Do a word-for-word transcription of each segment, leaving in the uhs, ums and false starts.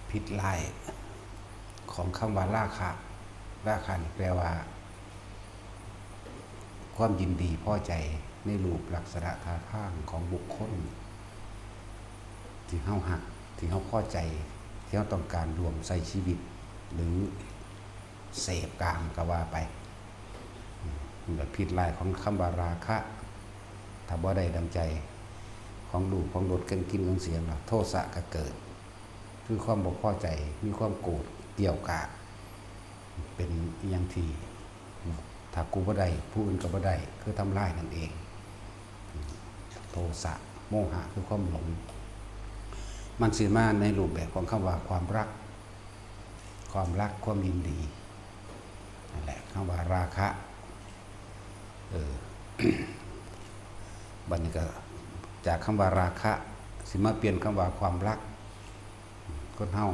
พิษร้ายของคำว่าราคะ ราคะนี่แปลว่า ความยินดีพอใจในรูปลักษณะท่าทางของบุคคล ที่เฮาฮัก ที่เฮาพอใจ ที่เฮาต้องการร่วมใช้ชีวิต หรือเสพกามก็ว่าไป อืม มันก็พิษร้ายของคำว่าราคะ ถ้าบ่ได้ดังใจของรูปของรสเครื่องกินของเสียงล่ะ โทสะก็เกิด คือความบ่พอใจ มีความโกรธเกี่ยวกาด เป็นอหย่างที่ ถ้ากูบ่ได้ ผู้อื่นก็บ่ได้ คือทำลายนั่นเอง โทสะ โมหะ คือความหลง มันสิมาในรูปแบบของคำว่าความรัก ความรัก ความยินดี นั่นแหละคำว่าราคะ เออ บัดนี้ก็จากคำว่าราคะ สิมาเปลี่ยนคำว่าความรัก คนเฮา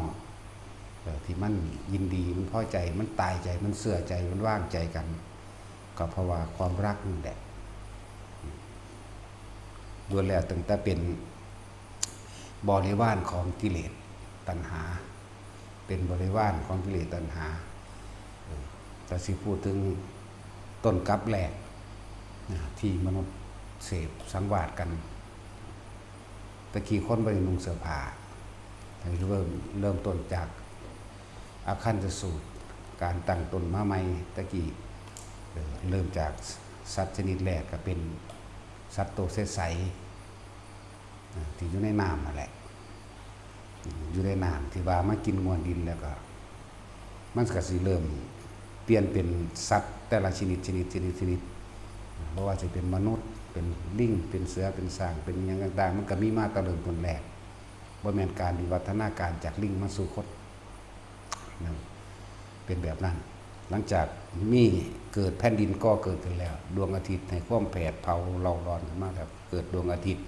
เออ ที่มันยินดี มันพอใจ มันตายใจ มันเชื่อใจ มันวางใจกัน ก็เพราะว่าความรักนั่นแหละ ล้วนแล้วตั้งแต่เป็นบริวารของกิเลสตัณหา เป็นบริวารของกิเลสตัณหา เออ แต่สิพูดถึงต้นกับแรกนะ ที่มนุษย์เสพสังวาสกัน ตะกี้คนบ่ได้นุ่งเสื้อผ้า เริ่ม เริ่มต้นจากอาคันตสูตร การตั้งต้นมาใหม่ ตะกี้ เอ่อ เริ่มจากสัตว์ชนิดแรกก็เป็นสัตว์โตใสๆ อ่า ที่อยู่ในน้ำนั่นแหละ อยู่ในน้ำที่ว่ามากินง่วนดินแล้วก็ มันก็สิเริ่มเปลี่ยนเป็นสัตว์แต่ละชนิด ชนิด ชนิด ชนิด บ่ว่าสิเป็นมนุษย์ เป็นลิง เป็นเสือ เป็นช้าง เป็นอิหยังต่างๆ มันก็มีมาแต่เริ่มต้นแรก บ่แม่นการวิวัฒนาการจากลิงมาสู่คน นะ เป็นแบบนั้น หลังจากมีเกิดแผ่นดินก่อเกิดขึ้นแล้ว ดวงอาทิตย์ให้ความแผดเผาเร่าร้อนขึ้นมาแล้ว เกิดดวงอาทิตย์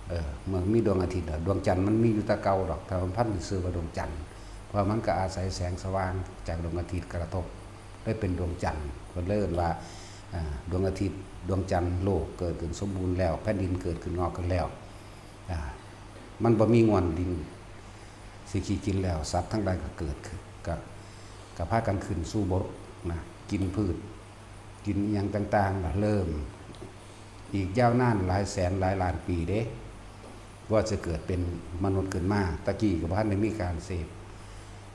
เออ เมื่อมีดวงอาทิตย์แล้ว ดวงจันทร์มันมีอยู่แต่เก่าดอก แต่มันพันธุ์ชื่อว่าดวงจันทร์ เพราะมันก็อาศัยแสงสว่างจากดวงอาทิตย์กระทบ ได้เป็นดวงจันทร์ เพิ่นเลยเอิ้นว่า อ่า ดวงอาทิตย์ ดวงจันทร์ โลกเกิดขึ้นสมบูรณ์แล้ว แผ่นดินเกิดขึ้นงอกขึ้นแล้ว อ่า มันบ่มีง่วนดินสิขี้กินแล้ว สัตว์ทั้งหลายก็เกิดขึ้น ก็ ก็พากันขึ้นสู่บกนะ กินพืช กินอิหยังต่างๆ ล่ะ เริ่ม อีกยาวนานหลายแสนหลายล้านปีเด้ กว่าจะเกิดเป็นมนุษย์ขึ้นมา ตะกี้ก็บ่ทันได้มีการเสพ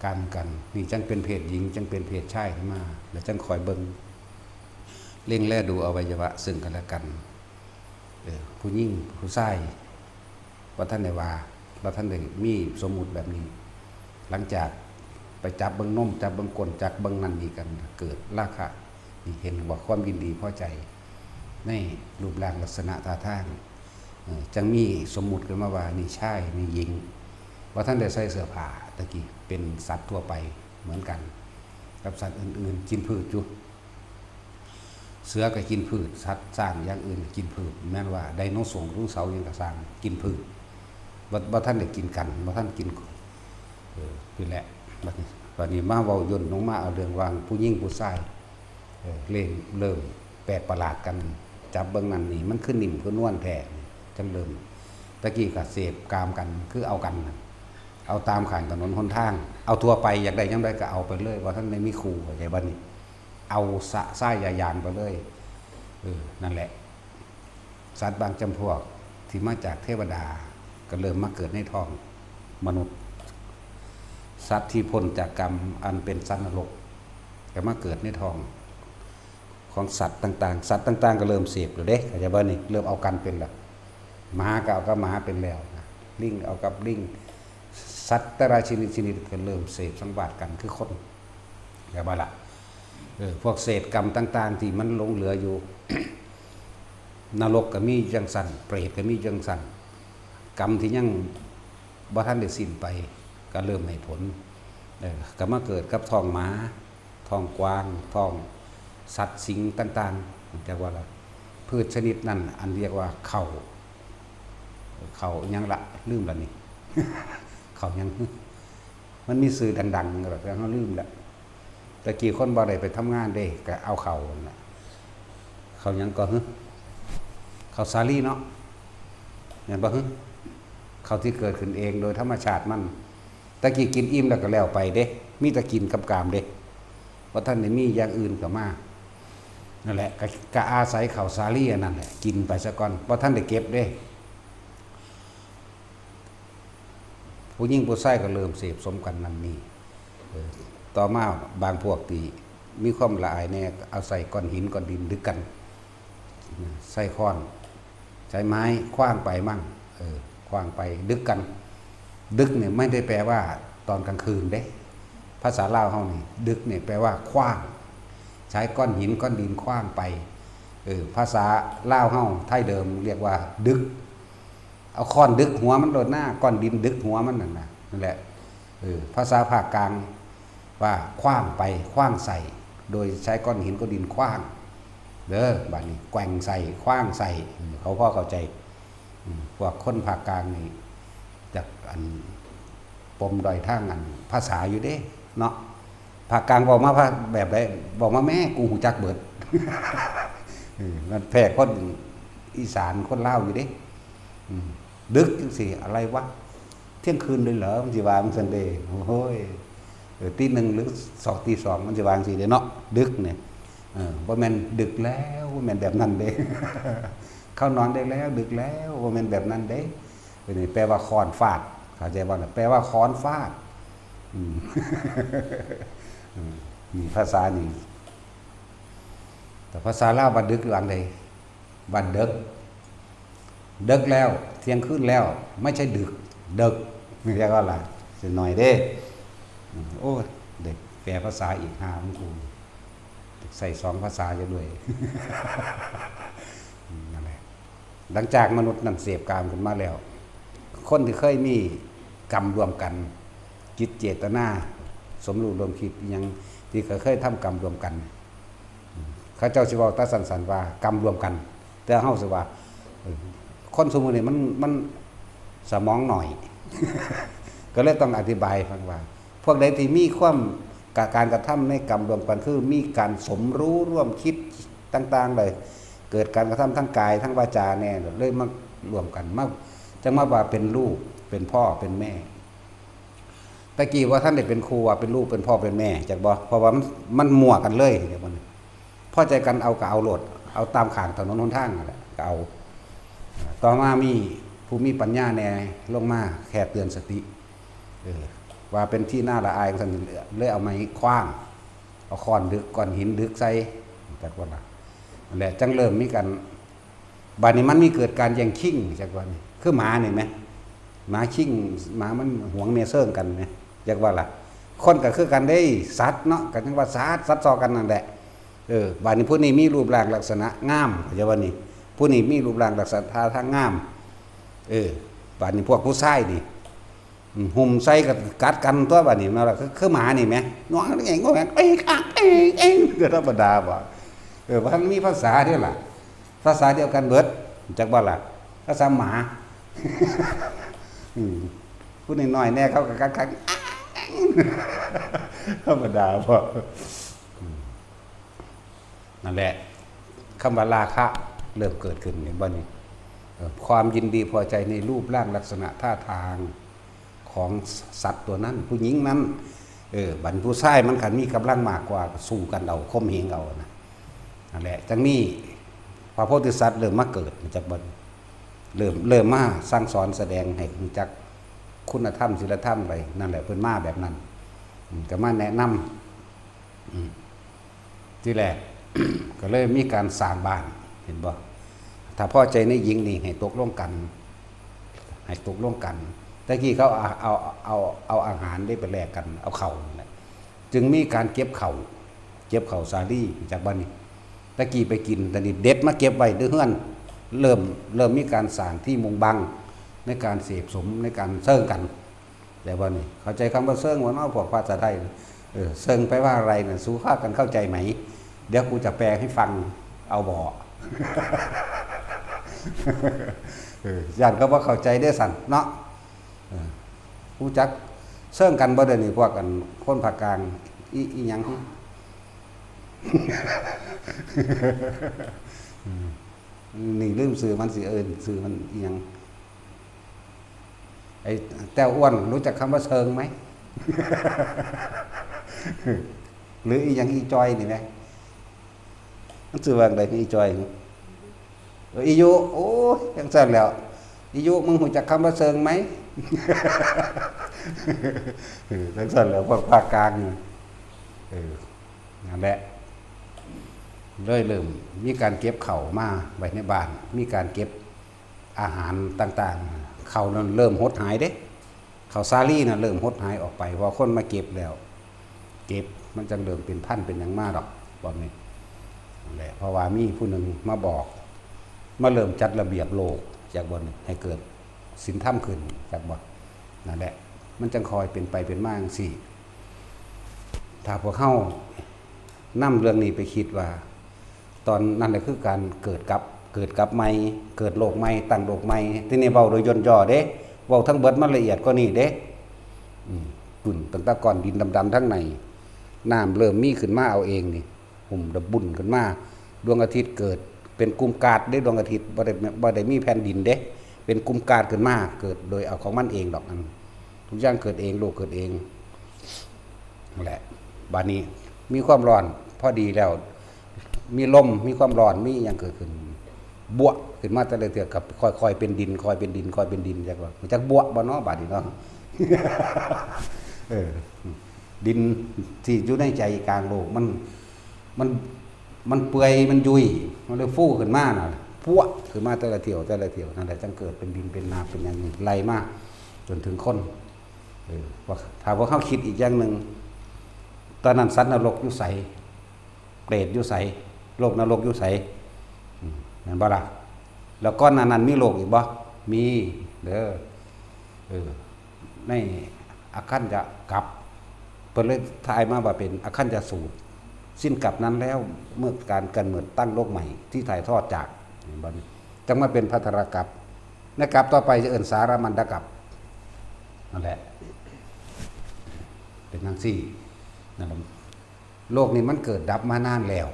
กามกัน นี่จั่งเป็นเพศหญิง จั่งเป็นเพศชายขึ้นมา แล้วจั่งคอยเบิ่ง เล็งแลดูอวัยวะซึ่งกันและกัน เออ ผู้หญิง ผู้ชาย บ่ทันได้ว่า บ่ทันได้มีสมมุติแบบนี้ หลังจากไปจับเบิ่งนม จับเบิ่งก้น จับเบิ่งนั่นนี่กัน เกิดราคะ นี่เห็นว่าความยินดีพอใจ ในรูปร่างลักษณะท่าทาง เอ่อ จั่งมีสมมุติขึ้นมาว่านี่ชาย นี่หญิง บ่ทันได้ใส่เสื้อผ้า ตะกี้เป็นสัตว์ทั่วไปเหมือนกัน กับสัตว์อื่นๆ กินพืชอยู่ เสือก็กินพืช สัตว์ช้างอย่างอื่นก็กินพืช แม่นว่าไดโนเสาร์ ไดโนเสาร์หยังก็ซ่าง กินพืช บ่ บ่ทันได้กินกัน บ่ทันกิน เออ นี่แหละ บัดนี้ บัดนี้มาเว้าย่นลงมาเอาเรื่องระหว่างผู้หญิงผู้ชาย เออ เริ่ม เริ่มแปลกประหลาดกัน จับเบิ่งนั่นนี่ มันคือนิ่มคือนวลแท้ จั่งเริ่ม ตะกี้ก็เสพกามกัน คือเอากันน่ะ เอาตามข้างถนนหนทาง เอาทั่วไป อยากได้ยามใดก็เอาไปเลย บ่ทันได้มีคู่ เข้าใจบ่นี่ เอาสะ สายยายางไปเลย เออ นั่นแหละ สัตว์บางจำพวกที่มาจากเทวดา ก็เริ่มมาเกิดในท้องมนุษย์ สัตว์ที่พ้นจากกรรมอันเป็นสัตว์นรก ก็มาเกิดในท้องของสัตว์ต่างๆ สัตว์ต่างๆ ก็เริ่มเสพแล้วเด้ เข้าใจบ่นี่ เริ่มเอากันเป็นแล้ว หมาก็เอากับหมาเป็นแล้วนะ ลิงเอากับลิง สัตว์แต่ละชนิดชนิดก็เริ่มเสพสังวาสกันคือคน เข้าใจบ่ล่ะ เออ พวกเศษกรรมต่างๆ ที่มันหลงเหลืออยู่ นรกก็มีจั่งซั้น เปรตก็มีจั่งซั้น กรรมที่ยังบ่ทันได้สิ้นไป ก็เริ่มให้ผล เออ ก็มาเกิดกับท้องหมา ท้องกวาง ท้องสัตว์สิงต่างๆ จักว่าล่ะ พืชชนิดนั้น อันเรียกว่าข้าว ข้าวหยังละ ลืมละนี่ ข้าวหยัง มันมีชื่อดังๆ แล้วแต่เฮาลืมละ ตะกี้คนบ่ได้ไปทำงานเด้ ก็เอาข้าวนั่นล่ะ ข้าวหยังก็ หึ ข้าวสาลีเนาะ แม่นบ่ หึ ข้าวที่เกิดขึ้นเองโดยธรรมชาติมัน ตะกี้กินอิ่มแล้วก็แล้วไปเด้ มีแต่กินกับกามเด้ บ่ทันได้มีอย่างอื่นเข้ามา นั่นแหละ ก็ ก็อาศัยข้าวสาลีอันนั้นแหละ กินไปซะก่อน บ่ทันได้เก็บเด้ ผู้หญิงผู้ชายก็เริ่มเสพสมกันนั่นนี่ เออ ต่อมาบางพวกที่มีความละอายแน่ เอาใส่ก้อนหินก้อนดินดึกกัน ใส่ค้อน ใช้ไม้ขว้างไปมั่ง เออ ขว้างไป ดึกกัน ดึกเนี่ยไม่ได้แปลว่าตอนกลางคืนเด้ ภาษาลาวเฮานี่ ดึกเนี่ยแปลว่าขว้าง ใช้ก้อนหินก้อนดินขว้างไป เออ ภาษาลาวเฮา ไทยเดิมเรียกว่าดึก เอาค้อนดึกหัวมันโลดหน้า ก้อนดินดึกหัวมันนั่นน่ะ นั่นแหละ เออ ภาษาภาคกลางว่าขว้างไป ขว้างใส่ โดยใช้ก้อนหินก้อนดินขว้าง เด้อ บัดนี้ แกว่งใส่ ขว้างใส่ อืม เขาพอเข้าใจ อืม พวกคนภาคกลางนี่ จากอัน ปมด้อยทางอันภาษาอยู่เด้ เนาะ ภาคกลางเว้ามาภาคแบบใด เว้ามาแม่ กูฮู้จักเบิด เออ มันแพ้คนอีสานคนลาวอยู่เด้ อืม ดึกจังซี่ อะไรวะ เที่ยงคืนเลยเหรอ มันสิว่าจังซั่นเด้ โอ้ย เออ ตีหนึ่งหรือสอง ตีสอง มันสิว่าจังซี่เด้เนาะ ดึกเนี่ย เออ บ่แม่นดึกแล้ว บ่แม่นแบบนั้นเด้ เข้านอนได้แล้ว ดึกแล้ว บ่แม่นแบบนั้นเด้ เออ นี่แปลว่าค้อนฟาด เข้าใจบ่ล่ะ แปลว่าค้อนฟาด อืม อืม นี่ภาษานี่ แต่ภาษาลาวว่าดึกหรืออันใด ว่าดึก ดึกแล้ว เที่ยงคืนแล้ว ไม่ใช่ดึก ดึก เรียกว่าอะไร สิหน่อยเด้ อืม โอ้ย เด็กแปลภาษาอีก หาของกู ใส่สองภาษาอยู่ด้วย อืม นั่นแหละ หลังจากมนุษย์นั่นเสพกามขึ้นมาแล้ว คนที่เคยมีกรรมร่วมกัน จิตเจตนา สมรู้ร่วมคิดอิหยัง ที่เคย เคยทำกรรมร่วมกัน เขาเจ้าสิเว้าแต่สั้นๆว่ากรรมร่วมกัน แต่เฮาสิว่า เออ คนซุมื้อนี้มัน มันสมองหน่อย ก็เลยต้องอธิบายให้ฟังว่า พวกใดที่มีความ กะ การกระทำในกรรมร่วมกัน คือมีการสมรู้ร่วมคิดต่างๆเลย เกิดการกระทำทั้งกายทั้งวาจาแน่ เลยมาร่วมกัน มา จั่งมาว่าเป็นลูก เป็นพ่อ เป็นแม่ แต่กี้ว่าท่านได้เป็นครู ว่าเป็นลูก เป็นพ่อ เป็นแม่ จักบ่ เพราะว่ามัน มันมั่วกันเลย เดี๋ยวมัน พอใจกันเอาก็เอาโลด เอาตามข้างถนนหนทางนั่นแหละ ก็เอา ต่อมามีผู้มีปัญญาแน่ลงมาแค่เตือนสติ เออ ว่าเป็นที่น่าละอายของท่าน เลยเอาไม้ขว้าง เอาค้อนดึก ก้อนหินดึกใส่ จักว่าล่ะ นั่นแหละ จั่งเริ่มมีกัน บัดนี้มันมีเกิดการแย่งชิง จักว่านี่ คือหมานี่แหม หมาชิง หมามันหวงแม่เซิงกันแหม จักว่าล่ะ คนก็คือกันเด้ สัตว์เนาะ ก็จั่งว่าสัตว์ สัตว์ซอกันนั่นแหละ เออ บัดนี้ผู้นี้มีรูปร่างลักษณะงาม เข้าใจบ่นี่ ผู้นี้มีรูปร่างลักษณะท่าทางงาม เออ บัดนี้พวกผู้ชายนี่ อืม หุ่มใส่ก็กัดกันตัวบัดนี้ มาละ คือ คือหมานี่แหม งอแงง งอแงง เอ้ย อ่ะ เอ้ย เอ้ย ก็ธรรมดาบ่ เออ มันมีภาษาเด้ล่ะ ภาษาเดียวกันเบิด จักบ่ล่ะ ภาษาหมา อืม ผู้น้อยๆแน่เขาก็กัดกัน ธรรมดาบ่ อืม นั่นแหละ คำว่าราคะเริ่มเกิดขึ้น เห็นบ่นี่ เอ่อ ความยินดีพอใจในรูปร่างลักษณะท่าทางของสัตว์ตัวนั้น ผู้หญิงนั้น เออ บัดผู้ชายมันคันมีกำลังมากกว่า ก็สู้กันเอา ข่มเหงเอานะ นั่นแหละ จั่งนี้พระโพธิสัตว์เริ่มมาเกิด จักบ่ เริ่ม เริ่มมาสั่งสอนแสดงให้รู้จักคุณธรรม ศีลธรรมไป นั่นแหละ เพิ่นมาแบบนั้น อืม ก็มาแนะนำ อืม ที่แรก ก็เลยมีการสร้างบ้าน เห็นบ่ ถ้าพอใจในหญิงนี่ให้ตกลงกัน ให้ตกลงกัน แต่กี้เขาเอา เอา เอา เอาอาหารได้ไปแลกกัน เอาข้าวนั่นแหละ จึงมีการเก็บข้าว เก็บข้าวสาลี จากบ้านนี้ แต่กี้ไปกิน แต่นี่เด็ดมาเก็บไว้ในเฮือน เริ่ม เริ่มมีการสร้างที่มุงบัง ในการเสพสม ในการเซิงกัน แต่ว่านี่ เข้าใจคำว่าเซิงบ่เนาะ พวกภาษาไทย เออ เซิงแปลว่าอะไรน่ะ สูพากันเข้าใจไหม เดี๋ยวกูจะแปลให้ฟัง เอาบ่ เออ ย้านเขาบ่เข้าใจเด้สั่นเนาะ เออ รู้จักเซิงกันบ่เดี๋ยวนี้ พวกอันคนภาคกลาง อี อีหยัง อืม นี่ลืมชื่อมัน สิเอิ้นชื่อมันอีหยัง ไอ้แต้วอ้วน รู้จักคำว่าเซิงไหม หรืออีหยังอีจอยนี่แหม มันชื่อว่าจั่งใด๋ อีจอย เออ อียุ โอ้ย จั่งซั่นแหล้ว อียุ มึงฮู้จักคำว่าเซิงไหม เออ จั่งซั่นแหล้ว พวกภาคกลางนี่ เออ นั่นแหละ เลยเริ่มมีการเก็บข้าวมาไว้ในบ้าน มีการเก็บอาหารต่างๆ ข้าวนั่นเริ่มหดหายเด้ ข้าวสาลีน่ะเริ่มหดหายออกไป เพราะคนมาเก็บแล้ว เก็บ มันจั่งเริ่มเป็นพันธุ์เป็นหยังมาดอก บัดนี้ นั่นแหละ เพราะว่ามีผู้หนึ่งมาบอก มาเริ่มจัดระเบียบโลก จักบ่ ให้เกิดศีลธรรมขึ้น จักบ่ นั่นแหละ มันจั่งค่อยเป็นไปเป็นมาจั่งซี้ ถ้าพวกเฮานำเรื่องนี้ไปคิดว่า ตอนนั้นน่ะคือการเกิดกลับ เกิดกลับใหม่ เกิดโลกใหม่ ตั้งโลกใหม่ ทีนี้เว้าโดยย่นย่อเด้ เว้าทั้งเบิดมันละเอียดกว่านี้เด้ อืม ปุ้น ตั้งแต่ก้อนดินดำๆ ทั้งใน น้ำเริ่มมีขึ้นมาเอาเองนี่ หุ่มดะบุ่นขึ้นมา ดวงอาทิตย์เกิดเป็นกลุ่มก๊าซเด้ ดวงอาทิตย์ บ่ได้ บ่ได้มีแผ่นดินเด้ เป็นกลุ่มก๊าซขึ้นมา เกิดโดยเอาของมันเองดอก อัน ทุกอย่างเกิดเอง โลกเกิดเอง นั่นแหละ บัดนี้มีความร้อนพอดีแล้ว มีลม มีความร้อน มีอิหยังเกิดขึ้น บวะขึ้นมาแต่ละเทื่อ ก็ค่อยๆ เป็นดิน ค่อยเป็นดิน ค่อยเป็นดิน จักว่า จักบวะบ่เนาะ บัดนี้เนาะ เออ ดินที่อยู่ในใจกลางโลก มัน มัน มันเปื่อย มันยุ่ย มันเลยฟูขึ้นมาน่ะ พวะขึ้นมาแต่ละเทื่อ แต่ละเทื่อ นั่นแหละ จั่งเกิดเป็นดิน เป็นน้ำ เป็นหยังนี่ ไล่มา จนถึงคน เออ ว่า ถ้าพวกเฮาคิดอีกอย่างหนึ่ง ตอนนั้นสัตว์นรกอยู่ไส เปรตอยู่ไส โลกนรกอยู่ไส อืม แม่นบ่ล่ะ แล้วก่อนหน้านั้นมีโลกอีกบ่ มี เด้อ เออ ในอคันจะกัป เพิ่นเลยทายมาว่าเป็นอคันจะสูตร สิ้นกัปนั้นแล้ว เมื่อการกำเนิดตั้งโลกใหม่ที่ถ่ายทอดจาก เห็นบ่นี่ จั่งมาเป็นภัททรกัป ในกัปต่อไปจะเอิ้นสารมัณฑกัป นั่นแหละ เป็นจั่งซี้ นั่นแหละ โลกนี้มันเกิดดับมานานแล้ว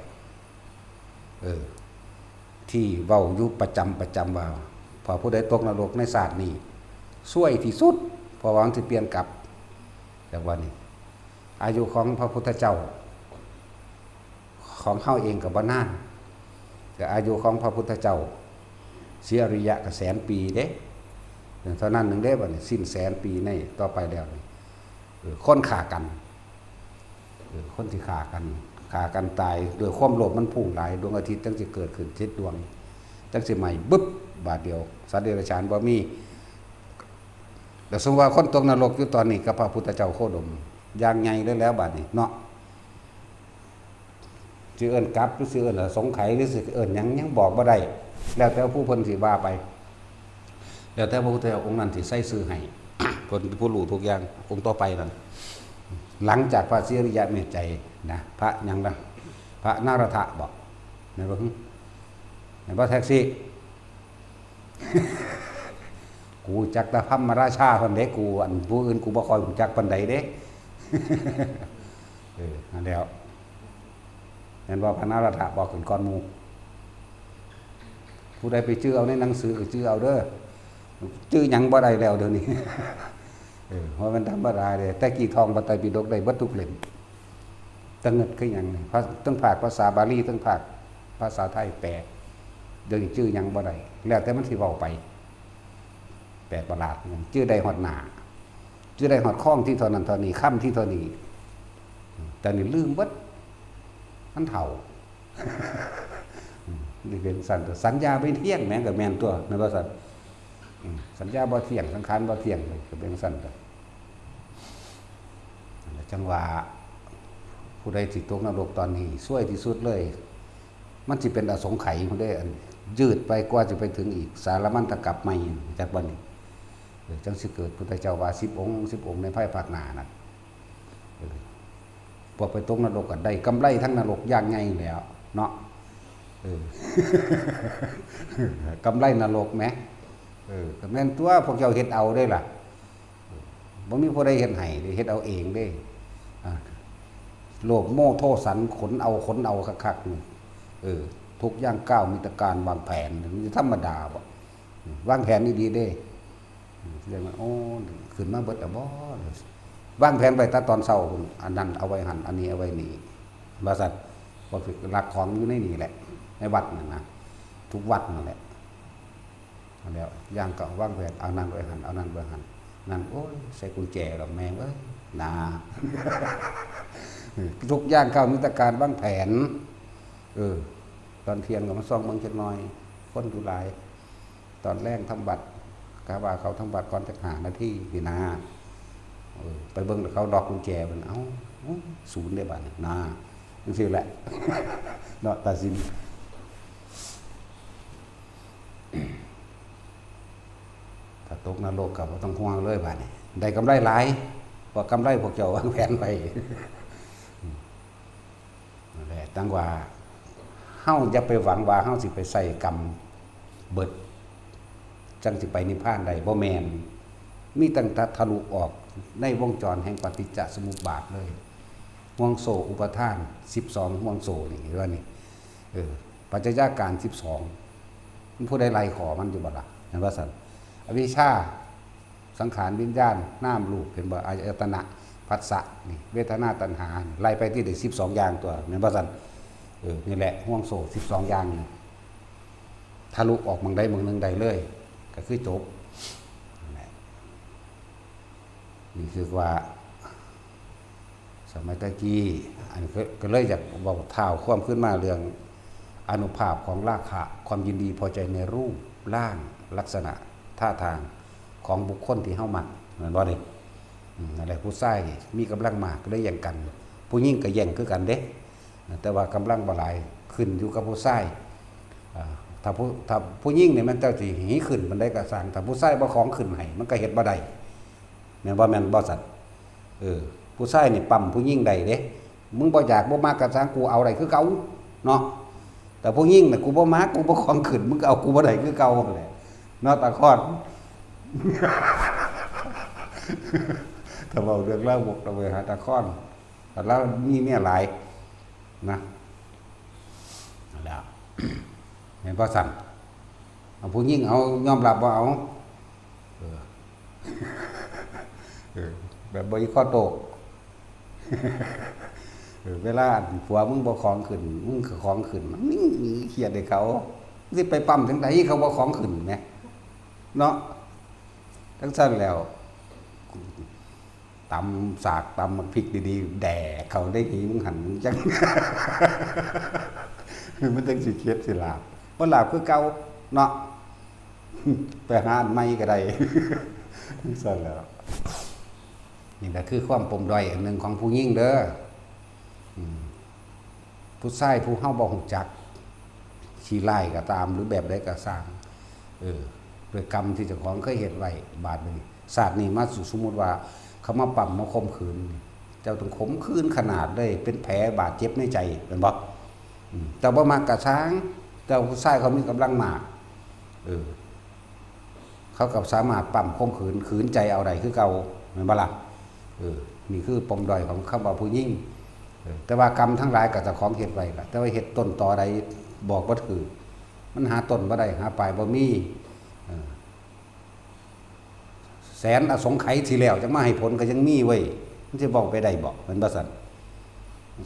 เออ ที่เว้าอยู่ประจำประจำว่า พอผู้ใดตกนรกในชาตินี้ ซวยที่สุด เพราะว่ามันสิเปลี่ยนกลับ แต่ว่านี่ อายุของพระพุทธเจ้า ของเฮาเองก็บ่นาน แต่อายุของพระพุทธเจ้า ศรีอริยะก็แสนปีเด้ เท่านั้นหนึ่งเด้ บัดนี้สิ้นแสนปีในต่อไปแล้วนี่ เออ คนฆ่ากัน เออ คนที่ฆ่ากัน ฆ่ากันตายด้วยความโลภมันพุ่งหลาย ดวงอาทิตย์จั่งสิเกิดขึ้นเจ็ดดวง จั่งสิไหม้บึ๊บ บาดเดียว สัตว์เดรัจฉานบ่มี แล้วสมมุติว่าคนตกนรกอยู่ตอนนี้กับพระพุทธเจ้าโคดม อย่างใหญ่เลยแล้วบาดนี้เนาะ สิเอิ้นกัป หรือสิเอิ้นอสงไขย หรือสิเอิ้นหยัง ยังบอกบ่ได้ แล้วแต่ผู้เพิ่นสิว่าไป แล้วแต่พระพุทธเจ้าองค์นั้นสิใส่ชื่อให้ เพิ่นเป็นผู้รู้ทุกอย่าง องค์ต่อไปนั่น หลังจากพระศรีอริยะเมตไตรยนะ พระหยังนะ พระนารถะบอก แม่นบ่ แม่นบ่แท็กซี่ กูจักแต่พรหมราชาเท่านั้นเด้ กู อันผู้อื่นกูบ่ค่อยรู้จักปานใดเด้ เออ นั่นแหล้ว แม่นบ่ พระนารถะบอกขึ้นก่อนหมู่ ผู้ใดไปจื่อเอาในหนังสือก็จื่อเอาเด้อ จื่อหยังบ่ได้แล้วเดี๋ยวนี้ เออ ว่ามันธรรมดาเด้ แต่กี้ท่องพระไตรปิฎกได้เบิดทุกเล่ม แต่เงิดคือหยังนี่ ภา ทั้งภาคภาษาบาลี ทั้งภาคภาษาไทยแปล เดี๋ยวนี้จื่อหยังบ่ได้ แล้วแต่มันสิเว้าไป แปลกประหลาด จื่อได้ฮอดหน้า จื่อได้ฮอดคองที่เท่านั้นเท่านี้ คำที่เท่านี้ แต่นี่ลืมเบิด มันเฒ่า นี่เป็นซั่นตั๊ว สัญญาไม่เที่ยงแหม ก็แม่นตั๊ว แม่นบ่ซั่น อืม สัญญาบ่เที่ยง สังขารบ่เที่ยง ก็เป็นซั่นตั๊ว จั่งว่า ผู้ใดสิตกนรกตอนนี้ ซวยที่สุดเลย มันสิเป็นอสงไขยพุ้นเด้ อันยืดไปกว่าสิไปถึงอีก สารมัณฑกัปใหม่ จักบ่นี่ เออ จั่งสิเกิดพุทธเจ้าว่าสิบองค์ สิบองค์ในภายภาคหน้านั่น เออ พวกไปตกนรกก็ได้กำไรทั้งนรกอย่างใหญ่แล้วเนาะ เออ กำไรนรกแหม เออ ก็แม่นตั๊ว พวกเจ้าเฮ็ดเอาเด้ล่ะ บ่มีผู้ใดเฮ็ดให้เด้ เฮ็ดเอาเองเด้ อ่า โลภโมโทสันขนเอา ขนเอาคักๆ นี่ เออ ทุกย่างก้าวมีแต่การวางแผน มันจะธรรมดาบ่ วางแผนดีๆ เด้ เรียกว่า โอ้ ขึ้นมาเบิดแล้วบ่ เ วางแผนไว้แต่ตอนเช้าพุ้น อันนั้นเอาไว้หั่น อันนี้เอาไว้นี่ ว่าซั่น พวกที่ลักของอยู่ในนี่แหละ ในวัดนั่นนะ ทุกวัดนั่นแหละ นั่นแหละ ย่างก้าววางแผน เอานั่นไว้หั่น เอานั่นไว้หั่น นั่น โอ้ย ใส่กุญแจดอกแม่งเอ้ย หนา ทุกย่างก้าวมีแต่การวางแผน เออ ตอนเที่ยงก็มาส่องเบิ่งจักหน่อย คนอยู่หลาย ตอนแลงทำวัด กะว่าเขาทำวัดก่อนจักห้านาทีนี่นะ เออ ไปเบิ่งแล้วเขาล็อกกุญแจมัน เอ้า ศูนย์เด้บาดนี้นะ จั่งซี้แหละ เนาะ ตาสิน ถ้าตกนรกก็บ่ต้องห่วงเลยบาดนี้ ได้กำไรหลาย เพราะกำไรพวกเจ้าวางแผนไว้ นั่นแหละ จั่งว่า เฮาอย่าไปหวังว่าเฮาสิไปใส่กรรมเบิด จั่งสิไปนิพพานได้ บ่แม่น มีตั้งแต่ทะลุออกในวงจรแห่งปฏิจจสมุปบาทเลย ห่วงโซ่อุปาทาน สิบสอง ห่วงโซ่นี่ เห็นบ่นี่ เออ ปัจจัยาการ สิบสอง มันผู้ใดไล่ขอมันอยู่บ่ล่ะ เห็นบ่ซั่น อวิชชา สังขาร วิญญาณ นามรูป เห็นบ่ อายตนะ ผัสสะ นี่ เวทนา ตัณหา ไล่ไปที่ได้ สิบสอง อย่างตัว แม่นบ่ซั่น เออ นี่แหละ ห่วงโซ่ สิบสอง อย่างนี่ ทะลุออกหม่องใดหม่องหนึ่งได้เลย ก็คือจบ นั่นแหละ นี่คือว่า สมัยตะกี้ อันก็ ก็เลยอยากเว้าท้าวความคืนมาเรื่องอานุภาพของราคะ ความยินดีพอใจในรูปร่างลักษณะท่าทางของบุคคลที่เฮามัก แม่นบ่นี่ อืม นั่นแหละ ผู้ชายมีกำลังมากก็เลยแย่งกัน ผู้หญิงก็แย่งคือกันเด้ แต่ว่ากำลังบ่หลาย ขึ้นอยู่กับผู้ชาย อ่า ถ้าผู้ ถ้าผู้หญิงนี่มันเจ้าสิหื้อขึ้นปานใดก็ซ่าง ถ้าผู้ชายบ่ของขึ้นให้ มันก็เฮ็ดบ่ได้ แม่นบ่ แม่นบ่ซั่น เออ ผู้ชายนี่ปั๊มผู้หญิงได้เด้ มึงบ่อยากบ่มักก็ซ่าง กูเอาได้คือเก่าเนาะ แต่ผู้หญิงน่ะ กูบ่มัก กูบ่ของขึ้น มึงก็เอากูบ่ได้คือเก่านั่นแหละ เนาะ ตาคอน ถ้าเว้าเรื่องราววกเราไปหาตาคอน แต่ลาวมีเมียหลายนะ นั่นแหละ แม่นบ่ซั่น เอาผู้หญิงเอายอมรับบ่เอา เออ เออ แบบบ่อีข้อโตก เออ เวลาผัวมึงบ่ของขึ้น มึงก็ของขึ้น มึงเครียดให้เขา สิไปปั๊มจั่งใดเขาบ่ของขึ้นแหม เนาะ จั่งซั่นแล้ว ตำสากตำบักพริกดีๆ แดกเข้าในหีมึงหั่น มึงจั่ง มันจั่งสิเข็ดสิหลาบ บ่หลาบคือเก่าเนาะ ไปหาอันใหม่ก็ได้ ซั่นแหล้ว นี่ก็คือความปมด้อยอันหนึ่งของผู้หญิงเด้อ อืม ผู้ชายผู้เฮาบ่ฮู้จัก ขี้ร้ายก็ตาม หรือแบบใดก็ซ่าง เออ ด้วยกรรมที่เจ้าของเคยเฮ็ดไว้ บาดนี้ ชาตินี้มาสู่ สมมุติว่าเขามาปั๊มมาข่มขืน เจ้าต้องข่มขืนขนาดเลย เป็นแผลบาดเจ็บในใจ แม่นบ่ อืม เจ้าบ่มักก็ซ่าง เจ้าผู้ชายเขามีกำลังมาก เออ เขาก็สามารถปั๊มข่มขืน ขืนใจเอาได้คือเก่า แม่นบ่ล่ะ เออ นี่คือปมด้อยของคำว่าผู้หญิง เออ แต่ว่ากรรมทั้งหลายก็เจ้าของเฮ็ดไว้ล่ะ แต่ว่าเฮ็ดต้นตอใดบอกบ่ถูก มันหาต้นบ่ได้ หาปลายบ่มี เออ แสนอสงไขยที่แล้วจั่งมาให้ผลก็ยังมีเว้ย มันสิเว้าไปได้บ่ แม่นบ่ซั่น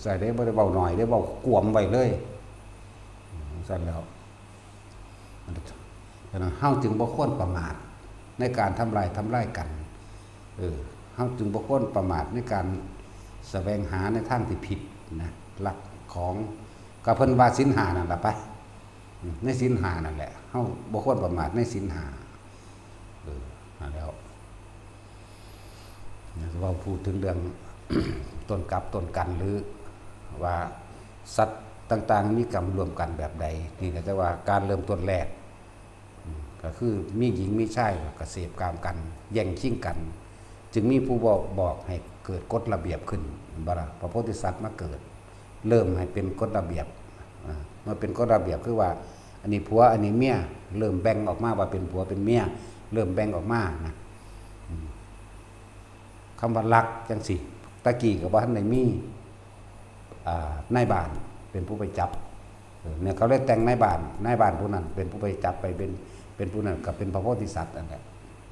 ใส่ได้บ่ได้เว้าน้อย ได้เว้ากวมไว้เลย ซั่นแล้ว ฉะนั้นเฮาจึงบ่ควรประมาทในการทำลาย ทำลายกัน เออ เฮาจึงบ่ควรประมาทในการแสวงหาในทางที่ผิดนะ ลักของ ก็เพิ่นว่าศีลห้านั่นล่ะไป ในศีลห้านั่นแหละ เฮาบ่ควรประมาทในศีลห้า เออ นั่นแล้ว เว้าพูดถึงเรื่อง ต้นกาบต้นกัน หรือว่าสัตว์ต่างๆ มีกรรมร่วมกันแบบใด นี่ก็จะว่าการเริ่มต้นแรก อืม ก็คือมีหญิงมีชายก็เสพกามกัน แย่งชิงกัน จึงมีผู้บอก บอกให้เกิดกฎระเบียบขึ้น เห็นบ่ล่ะ พระโพธิสัตว์มาเกิด เริ่มให้เป็นกฎระเบียบ อ่า เมื่อเป็นกฎระเบียบคือว่า อันนี้ผัว อันนี้เมีย เริ่มแบ่งออกมาว่าเป็นผัวเป็นเมีย เริ่มแบ่งออกมานะ อืม คำว่าลักจั่งซี้ ตะกี้ก็บ่ทันได้มี อ่า นายบ้านเป็นผู้ไปจับ เออ เนี่ยเขาเลยแต่งนายบ้าน นายบ้านผู้นั้นเป็นผู้ไปจับไปเป็น เป็นผู้นั้นก็เป็นพระโพธิสัตว์นั่นแหละ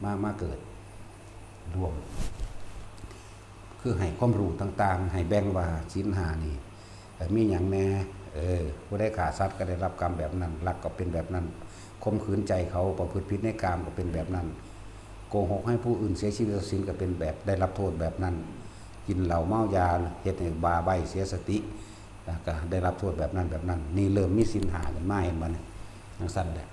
มา มาเกิดร่วม คือให้ความรู้ต่างๆ ให้แบ่งว่าศีลห้านี่ เอ่อ มีหยังแหน่ เออ ผู้ใดฆ่าสัตว์ก็ได้รับกรรมแบบนั้น ลักก็เป็นแบบนั้น ข่มขืนใจเขา ประพฤติผิดในกามก็เป็นแบบนั้น โกหกให้ผู้อื่นเสียชีวิตทรัพย์สินก็เป็นแบบ ได้รับโทษแบบนั้น กินเหล้าเมายา เฮ็ดให้บ้าใบ้เสียสติ แล้วก็ได้รับโทษแบบนั้นแบบนั้น นี่เริ่มมีศีลห้าขึ้นมา เห็นบ่เนี่ย จั่งซั้นแหละ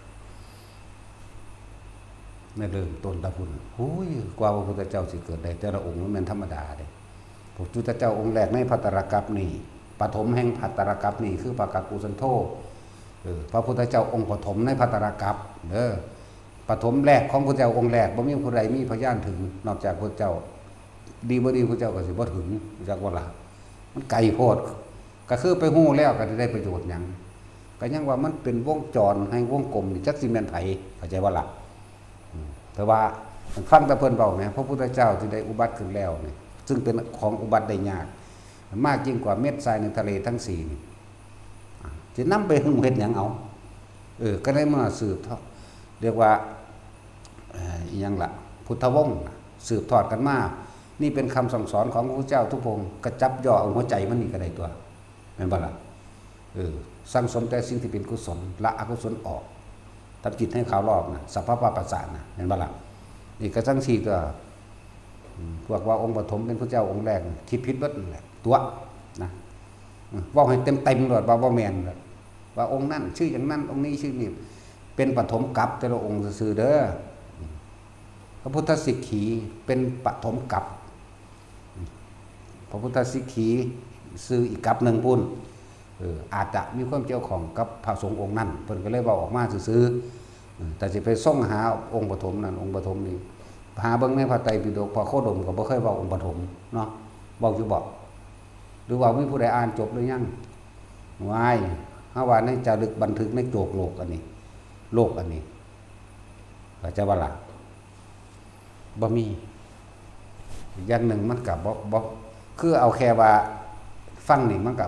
ในเริ่มต้นตะพุ้น โอ้ย กว่าพระพุทธเจ้าสิเกิดได้แต่ละองค์มันแม่นธรรมดาเด้ พระพุทธเจ้าองค์แรกในภัตตรกัปปะนี่ ปฐมแห่งภัตตรกัปปะนี่คือพระกักกุสันโธ เออ พระพุทธเจ้าองค์ปฐมในภัตตรกัปปะ เด้อ ปฐมแรกของพระเจ้าองค์แรก บ่มีผู้ใดมีพยานถึง นอกจากพระเจ้า ดีบ่ดีพระเจ้าก็สิบ่ถึง จักว่าล่ะ มันไกลโพด ก็คือไปฮู้แล้วก็สิได้ประโยชน์หยัง ก็ยังว่ามันเป็นวงจรแห่งวงกลมนี่ จักสิแม่นไผ เข้าใจบ่ล่ะ อืม แต่ว่าฟังแต่เพิ่นเว้าแหม พระพุทธเจ้าที่ได้อุบัติขึ้นแล้วนี่ ซึ่งเป็นของอุบัติได้ยาก มากยิ่งกว่าเม็ดทรายในทะเลทั้งสี่นี่ อ่ะ สินำไปฮู้เฮ็ดหยังเอา เออ ก็ได้มาสืบทอด เรียกว่า เอ่อ อิหยังล่ะ พุทธวงศ์น่ะ สืบทอดกันมา นี่เป็นคำสั่งสอนของพระพุทธเจ้าทุกพระองค์ ก็จับย่อเอาหัวใจมันนี่ก็ได้ตัว แม่นบ่ล่ะ เออ สั่งสมแต่สิ่งที่เป็นกุศล ละอกุศลออก ทำจิตให้ขาวรอบนะ สัพพะปะปัสสะนะ แม่นบ่ล่ะ นี่ก็จั่งซี้ตัว อืม พวกว่าองค์ปฐมเป็นพระเจ้าองค์แรก คิดผิดเบิดนั่นแหละ ตัว นะ อืม เว้าให้เต็มๆ โลด ว่าบ่แม่นโลด ว่าองค์นั้นชื่ออย่างนั้น องค์นี้ชื่อนี่ เป็นปฐมกัปปะแต่ละองค์ซื่อๆ เด้อ อืม พระพุทธสิกขีเป็นปฐมกัปปะ พระพุทธสิกขีซื่ออีกกัปปะหนึ่งพุ้น เออ อาจจะมีความเกี่ยวข้องกับพระสงฆ์องค์นั้น เพิ่นก็เลยเว้าออกมาซื่อๆ เออ แต่สิไปส่องหาองค์ปฐมนั่น องค์ปฐมนี่ หาเบิ่งในพระไตรปิฎก พระโคดมก็บ่เคยเว้าองค์ปฐมเนาะ เว้าอยู่บ่ หรือว่ามีผู้ใดอ่านจบหรือยัง ว้าย เฮาว่าในจารึกบันทึกในโจกโลกอันนี้ โลกอันนี้ เข้าใจบ่ล่ะ บ่มี อย่างหนึ่งมันก็บ่ บ่ คือเอาแค่ว่าฟังนี่มันก็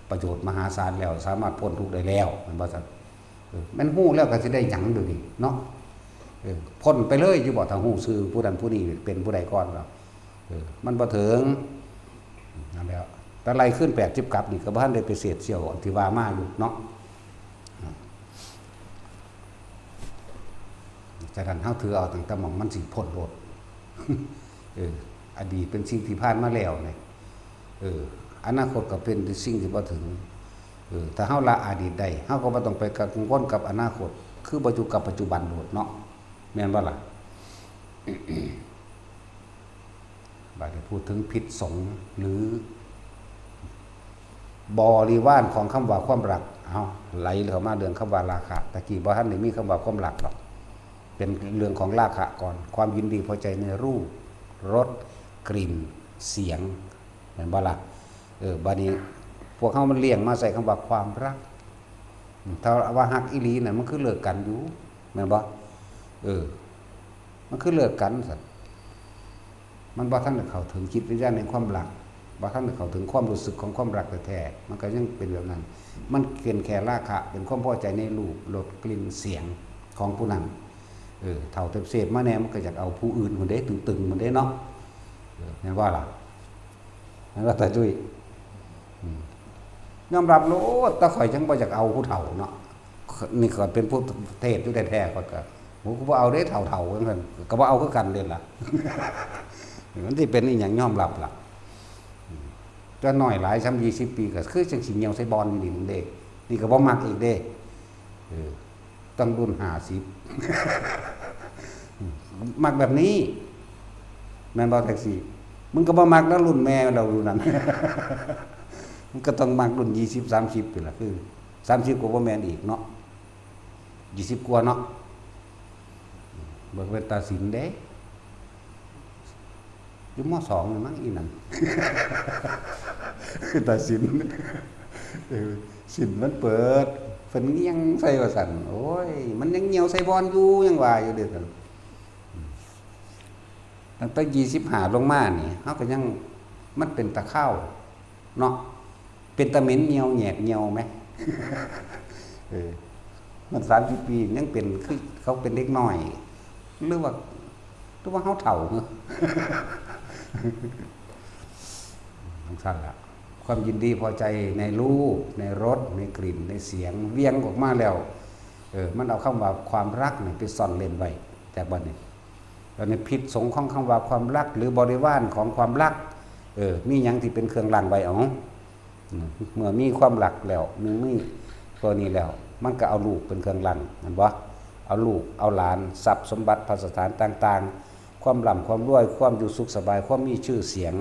ประโยชน์มหาศาลแล้ว สามารถพ้นทุกข์ได้แล้ว แม่นบ่ซั่น เออ แม่นฮู้แล้วก็สิได้หยังเดี๋ยวนี้เนาะ เออ พ้นไปเลยอยู่บ่ ถ้าฮู้ชื่อผู้นั้นผู้นี้เป็นผู้ใดก่อนก็ เออ มันบ่ถึง นั่นแหละ แต่ไล่ขึ้นแปดสิบกัปปะนี่ก็บ่ทันได้ไปเศษเสี้ยวอันที่ว่ามาอยู่เนาะ ฉะนั้นเฮาถือเอาตั้งแต่หม่องมันสิพ้นโลด เออ อดีตเป็นสิ่งที่ผ่านมาแล้วเนี่ย เออ อนาคตก็เป็นสิ่งที่บ่ถึง เออ ถ้าเฮาละอดีตได้ เฮาก็บ่ต้องไปกังวลกับอนาคต คือบ่อยู่กับปัจจุบันโลดเนาะ แม่นบ่ล่ะ บาดนี้พูดถึงพิษสงหรือ บริวารของคำว่าความรัก เอา ไหลเข้ามาเรื่องคำว่าราคะ ตะกี้บ่ทันได้มีคำว่าความรักดอก เป็นเรื่องของราคะก่อน ความยินดีพอใจในรูป รส กลิ่น เสียง แม่นบ่ล่ะ เออ บาดนี้พวกเฮามันเลี่ยงมาใส่คำว่าความรัก ถ้าว่าฮักอีหลีนั่นมันคือเลิกกันอยู่ แม่นบ่ เออ มันคือเลิกกันซั่น มันบ่ทันได้เข้าถึงจิตวิญญาณแห่งความรัก บ่ทันได้เข้าถึงความรู้สึกของความรักแท้ๆ มันก็ยังเป็นแบบนั้น มันเป็นแค่ราคะ เป็นความพอใจในรูป รส กลิ่น เสียงของผู้นั้น เออ เฒ่าเสพมาแน่ มันก็อยากเอาผู้อื่นพุ้นเด้ ตึงๆ พุ้นเด้เนาะ เออ แม่นบ่ล่ะ แม่นบ่ตาจุ้ย อืม ยอมรับโลด แต่ข้อยจั่งบ่อยากเอาผู้เฒ่าเนาะ นี่ข้อยเป็นผู้เทศน์อยู่แท้ๆ ข้อยก็ โอ้ กูบ่เอาเด้เฒ่าๆ ว่าซั่น ก็บ่เอาคือกันเด้ล่ะ มันสิเป็นอีหยังยอมรับล่ะ อืม แต่น้อยหลาย ส่ำยี่สิบปี ก็คือจั่งสิเหี่ยวใส่บ่อนอยู่นี่เด้ นี่ก็บ่มักอีกเด้ เออ ต้องรุ่นห้าสิบ มักแบบนี้ แม่นบ่แท็กซี่ มึงก็บ่มักแล้วรุ่นแม่เรารุ่นนั้น มึงก็ต้องมักรุ่นยี่สิบ สามสิบ พุ้นล่ะ คือ สามสิบ ก็บ่แม่นอีกเนาะ ยี่สิบ กว่าเนาะ บ่เป็นตาสินเด้ อยู่ ม.สอง นี่มั้งอีนั่น คือตาสิน เออ สินมันเปิด เพิ่นเงี่ยงใส่ว่าซั่น โอ้ย มันยังเหี่ยวใส่บ่อนอยู่ ยังว่าอยู่เด้อ ตั้งแต่ยี่สิบห้าลงมานี่ เฮาก็ยัง มันเป็นตาคาวเนาะ เป็นตาเหม็นเหี่ยวแหยกเหี่ยวแหม เออ มันสามสิบปียังเป็น คือเขาเป็นเด็กน้อย หรือว่า หรือว่าเฮาเฒ่าเหรอ ซั่นล่ะ ความยินดีพอใจในรูป ในรส ในกลิ่น ในเสียง เวียงออกมาแล้ว เออ มันเอาคำว่าความรักนี่ไปซ่อนเร้นไว้ จากบัดนี้ แล้วในพิษสงของคำว่าความรัก หรือบริวารของความรัก เออ มีหยังที่เป็นเครื่องรั้งไว้ เอา อืม เมื่อมีความรักแล้ว มี มีตัวนี้แล้ว มันก็เอาลูกเป็นเครื่องรั้ง แม่นบ่ เอาลูก เอาหลาน ทรัพย์สมบัติ ภัสถานต่างๆ ความร่ำความรวย ความอยู่สุขสบาย ความมีชื่อเสียง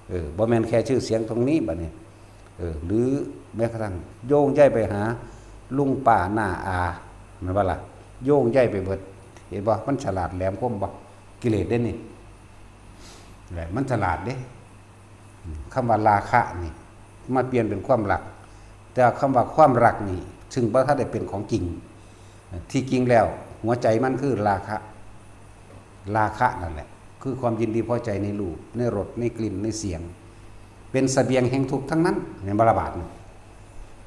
เออ บ่แม่นแค่ชื่อเสียงตรงนี้บัดนี้ เออ หรือแม้กระทั่งโยงใยไปหาลุงป้าน้าอา แม่นบ่ล่ะ โยงใยไปเบิด เห็นบ่ มันฉลาดแหลมคมบ่ กิเลสเด้นี่ แหละ มันฉลาดเด้ คำว่าราคะนี่ มาเปลี่ยนเป็นความรัก แต่คำว่าความรักนี่ ซึ่งบ่ทันได้เป็นของจริง ที่จริงแล้ว หัวใจมันคือราคะ ราคะนั่นแหละ คือความยินดีพอใจในรูป ในรส ในกลิ่น ในเสียง เป็นเสบียงแห่งทุกข์ทั้งนั้น แม่นบ่ล่ะบาดนี่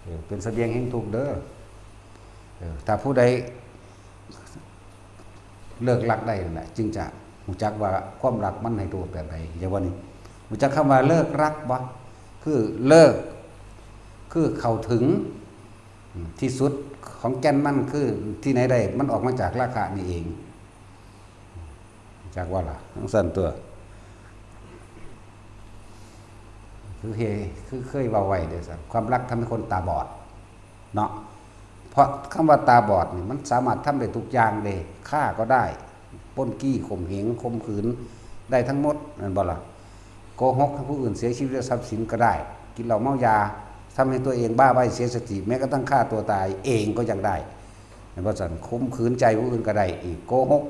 เออ เป็นเสบียงแห่งทุกข์เด้อ เออ ถ้าผู้ใดเลิกรักได้นั่นแหละ จึงจะรู้จักว่าความรักมันให้โทษแบบใด อย่างว่านี่ รู้จักคำว่าเลิกรักบ่ คือเลิก คือเข้าถึง อืม ที่สุดของแก่นมันคือที่ไหนได้ มันออกมาจากราคะนี่เอง จักว่าล่ะ จั่งซั่นตัว คือเฮ คือเคยเว้าไว้เด้อ ความรักทำให้คนตาบอด เนาะ เพราะคำว่าตาบอดนี่มันสามารถทำได้ทุกอย่างเด้ ฆ่าก็ได้ ปล้นจี้ ข่มเหง ข่มขืน ได้ทั้งหมด แม่นบ่ล่ะ โกหกให้ผู้อื่นเสียชีวิตและทรัพย์สินก็ได้ กินเหล้าเมายา ทำให้ตัวเองบ้าใบ้เสียสติ แม้กระทั่งฆ่าตัวตายเองก็ยังได้ แม่นบ่ซั่น ข่มขืนใจผู้อื่นก็ได้อีก โกหก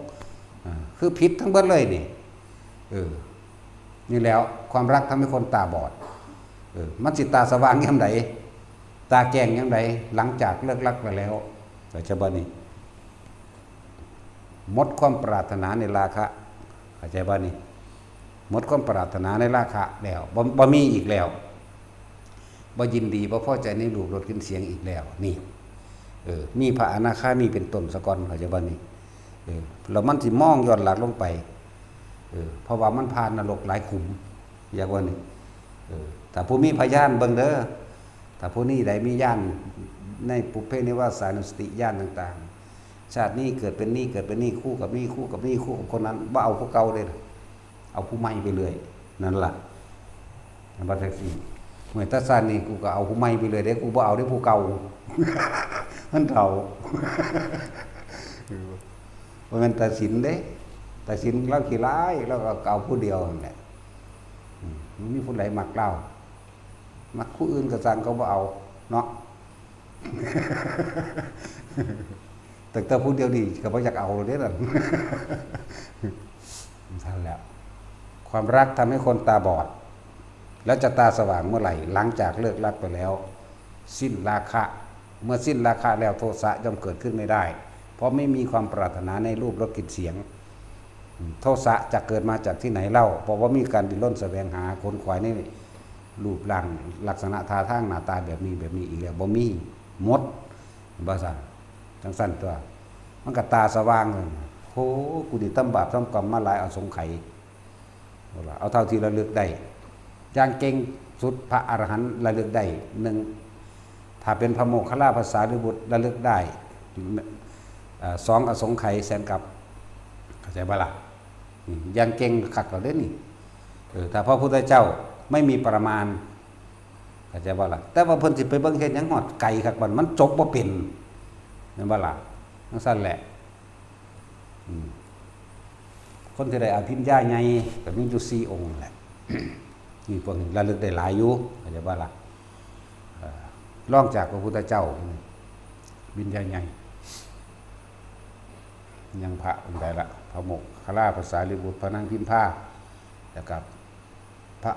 อ่า คือผิดทั้งเบิดเลยนี่ เออ นี่แหล้ว ความรักทำให้คนตาบอด เออ มันสิตาสว่างยามใด ตาแจ้งยามใด หลังจากเลิกรักไปแล้ว เข้าใจบ่นี่ หมดความปรารถนาในราคะ เข้าใจบ่นี่ หมดความปรารถนาในราคะแล้ว บ่ บ่มีอีกแล้ว บ่ยินดี บ่พอใจในรูป รส กลิ่น เสียงอีกแล้ว นี่ เออ มีพระอนาคามีเป็นต้นซะก่อน เข้าใจบ่นี่ เออ แล้วมันสิมองย้อนหลังลงไป เออ เพราะว่ามันผ่านนรกหลายขุม อยากว่านี่ เออ ถ้าผู้มีพยานเบิ่งเด้อ ถ้าผู้นี้ใดมีญาณในปุพเพนิวาสานุสติญาณต่างๆ ชาตินี้เกิดเป็นนี่ เกิดเป็นนี่ คู่กับนี่ คู่กับนี่ คู่กับคนนั้น บ่เอาผู้เก่าเด้อ เอาผู้ใหม่ไปเรื่อย นั่นล่ะ มันว่าจั่งซี้ เมื่อตาชาตินี้กูก็เอาผู้ใหม่ไปเรื่อยเด้ กูบ่เอาเด้ผู้เก่า มันเฒ่า บ่แม่นตาสินเด้ ตาสินลาวขี้ร้าย ลาวก็เอาผู้เดียวนั่นแหละ อืม มันมีผู้ใดมักลาว มักผู้อื่นก็สั่งก็บ่เอา เนาะ แต่ แต่ผู้เดียวนี่ก็บ่อยากเอาเลยเด้นั่น นั่นแหละ ความรักทำให้คนตาบอด แล้วจะตาสว่างเมื่อไหร่ หลังจากเลิกรักไปแล้ว สิ้นราคะ เมื่อสิ้นราคะแล้วโทสะย่อมเกิดขึ้นไม่ได้ เพราะไม่มีความปรารถนาในรูป รส กลิ่น เสียง โทสะจะเกิดมาจากที่ไหนเล่า เพราะว่ามีการดิ้นรนแสวงหาขนขวายในรูปร่างลักษณะท่าทางหน้าตาแบบนี้แบบนี้อีกแล้ว บ่มี หมด บ่ซั่น จั่งซั่นตัว มันก็ตาสว่างเลย โห กูนี่ทำบาปทำกรรมมาหลายอสงไขย เอาล่ะ เอาเท่าที่ระลึกได้ อย่างเก่งสุดพระอรหันต์ระลึกได้ หนึ่ง ถ้าเป็นพระโมคคัลลาภาษาริบุตรระลึกได้ เอ่อ สองอสงไขยแสนกัป เข้าใจบ่ล่ะ อืม อย่างเก่งคักแล้วเด้นี่ เออ ถ้าพระพุทธเจ้าไม่มีประมาณ เข้าใจบ่ล่ะ แต่ว่าเพิ่นสิไปเบิ่งเฮ็ดหยังฮอดไกลคัก บัดมันจบบ่เป็น แม่นบ่ล่ะ จั่งซั่นแหละ อืม คนที่ได้อภิญญาใหญ่ก็มีอยู่สี่องค์นั่นแหละ นี่พวกนี้ระลึกได้หลายอยู่ เข้าใจบ่ล่ะ เอ่อ รองจากพระพุทธเจ้า อภิญญาใหญ่ ยังพระองค์ใดละ พระโมคคัลลา พระสารีบุตร พระนางพิมพา แล้วก็พระ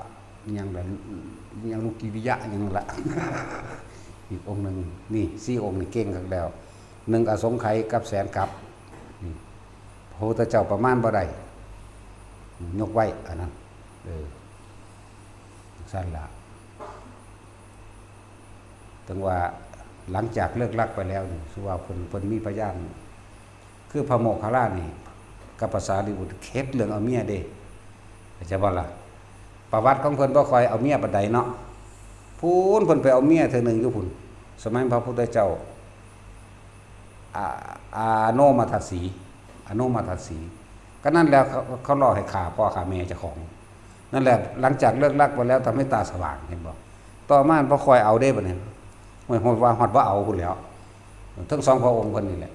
ยังใด ยังลูกิวิยะยังละ อีกองค์หนึ่ง นี่สี่องค์นี่เก่งคักแล้ว หนึ่งอสงไขยกับแสนกัป นี่ พระพุทธเจ้าประมาณบ่ได้ ยกไว้อันนั้น เออ ซั่นล่ะ ถึงว่าหลังจากเลิกรักไปแล้วนี่ คือว่าเพิ่น เพิ่นมีพยาน คือพระโมคคัลลานี่ กับพระสารีบุตรเข็ดเรื่องเอาเมียเด้ เข้าใจบ่ล่ะ ประวัติของเพิ่นบ่ค่อยเอาเมียปานใดเนาะ พู้นเพิ่นไปเอาเมียเทื่อหนึ่งอยู่พู้น สมัยพระพุทธเจ้า อา อาโนมัทสี อาโนมัทสี ก็นั่นแหละเขา เขาหลอกให้ฆ่าพ่อฆ่าแม่เจ้าของ นั่นแหละ หลังจากเลิกรักไปแล้วทำให้ตาสว่าง เห็นบ่ ต่อมาบ่ค่อยเอาเด้บัดนี้ โอ้ย ฮอดว่า ฮอดว่าเอาพู้นแหล้ว ทั้งสองพระองค์เพิ่นนี่แหละ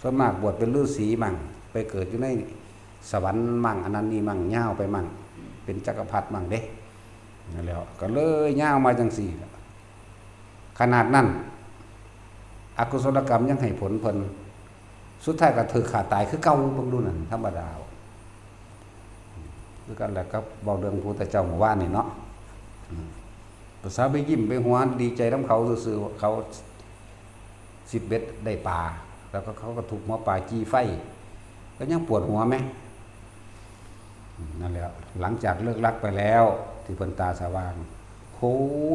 ส่วนมากบวชเป็นฤาษีมั่ง ไปเกิดอยู่ในสวรรค์มั่ง อันนั้นนี่มั่ง ยาวไปมั่ง เป็นจักรพรรดิมั่งเด้ นั่นแหล้ว ก็เลยยาวมาจั่งซี้ล่ะ ขนาดนั้น อกุศลกรรมยังให้ผลเพิ่น สุดท้ายก็ถืกฆ่าตายคือเก่า เบิ่งดูนั่น ธรรมดา คือกันแหละกับเว้าเรื่องพระพุทธเจ้าเมื่อวานนี่เนาะ อืม ภาษาไปยิ้มไปหัวดีใจนำเขาซื่อๆ เขา สิบเอ็ดได้ปลา แล้วก็เขาก็ถูกหัวปลาจี่ไฟ ก็ยังปวดหัวไหม อืม นั่นแหละ หลังจากเลิกรักไปแล้ว ที่เพิ่นตาสว่าง โห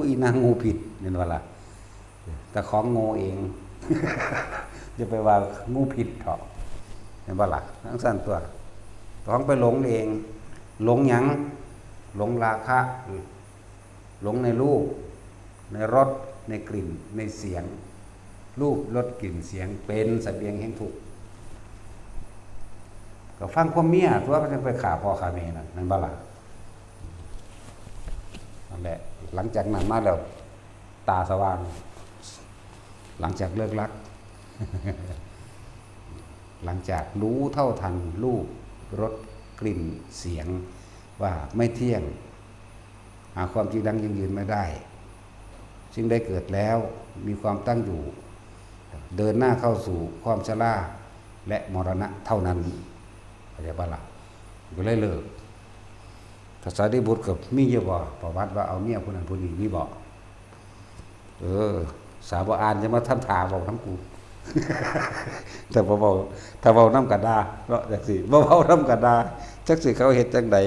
อีนางงูผิด เห็นบ่ล่ะ แต่ของโง่เอง อย่าไปว่างูผิดเถาะ เห็นบ่ล่ะ จั่งซั้นตั๊ว ของไปหลงเอง หลงหยัง หลงราคะ หลงในรูป ในรส ในกลิ่น ในเสียง รูป รส กลิ่น เสียง เป็นเสบียงแห่งทุกข์ ก็ฟังความเมียตั๊ว ก็จั่งไปฆ่าพ่อฆ่าแม่นั่น แม่นบ่ล่ะ นั่นแหละ หลังจากนั้นมาแล้ว ตาสว่าง หลังจากเลิกรัก หลังจากรู้เท่าทันรูป รส กลิ่น เสียง ว่าไม่เที่ยง หาความจริงดังยั่งยืนไม่ได้ จึงได้เกิดแล้ว มีความตั้งอยู่ เดินหน้าเข้าสู่ความชราและมรณะเท่านั้น เข้าใจบ่ล่ะ ก็เลยเลิก พระสารีบุตรก็มีอยู่บ่ ประวัติว่าเอาเมียผู้นั้นผู้นี้ มีบ่ เออ สาบ่อ่าน จะมาทำท่าเว้านำกู แต่บ่เว้า ถ้าเว้านำก็ด่าเนาะ จั่งซี้ บ่เว้านำก็ด่า จักสิเขาเฮ็ดจั่งใด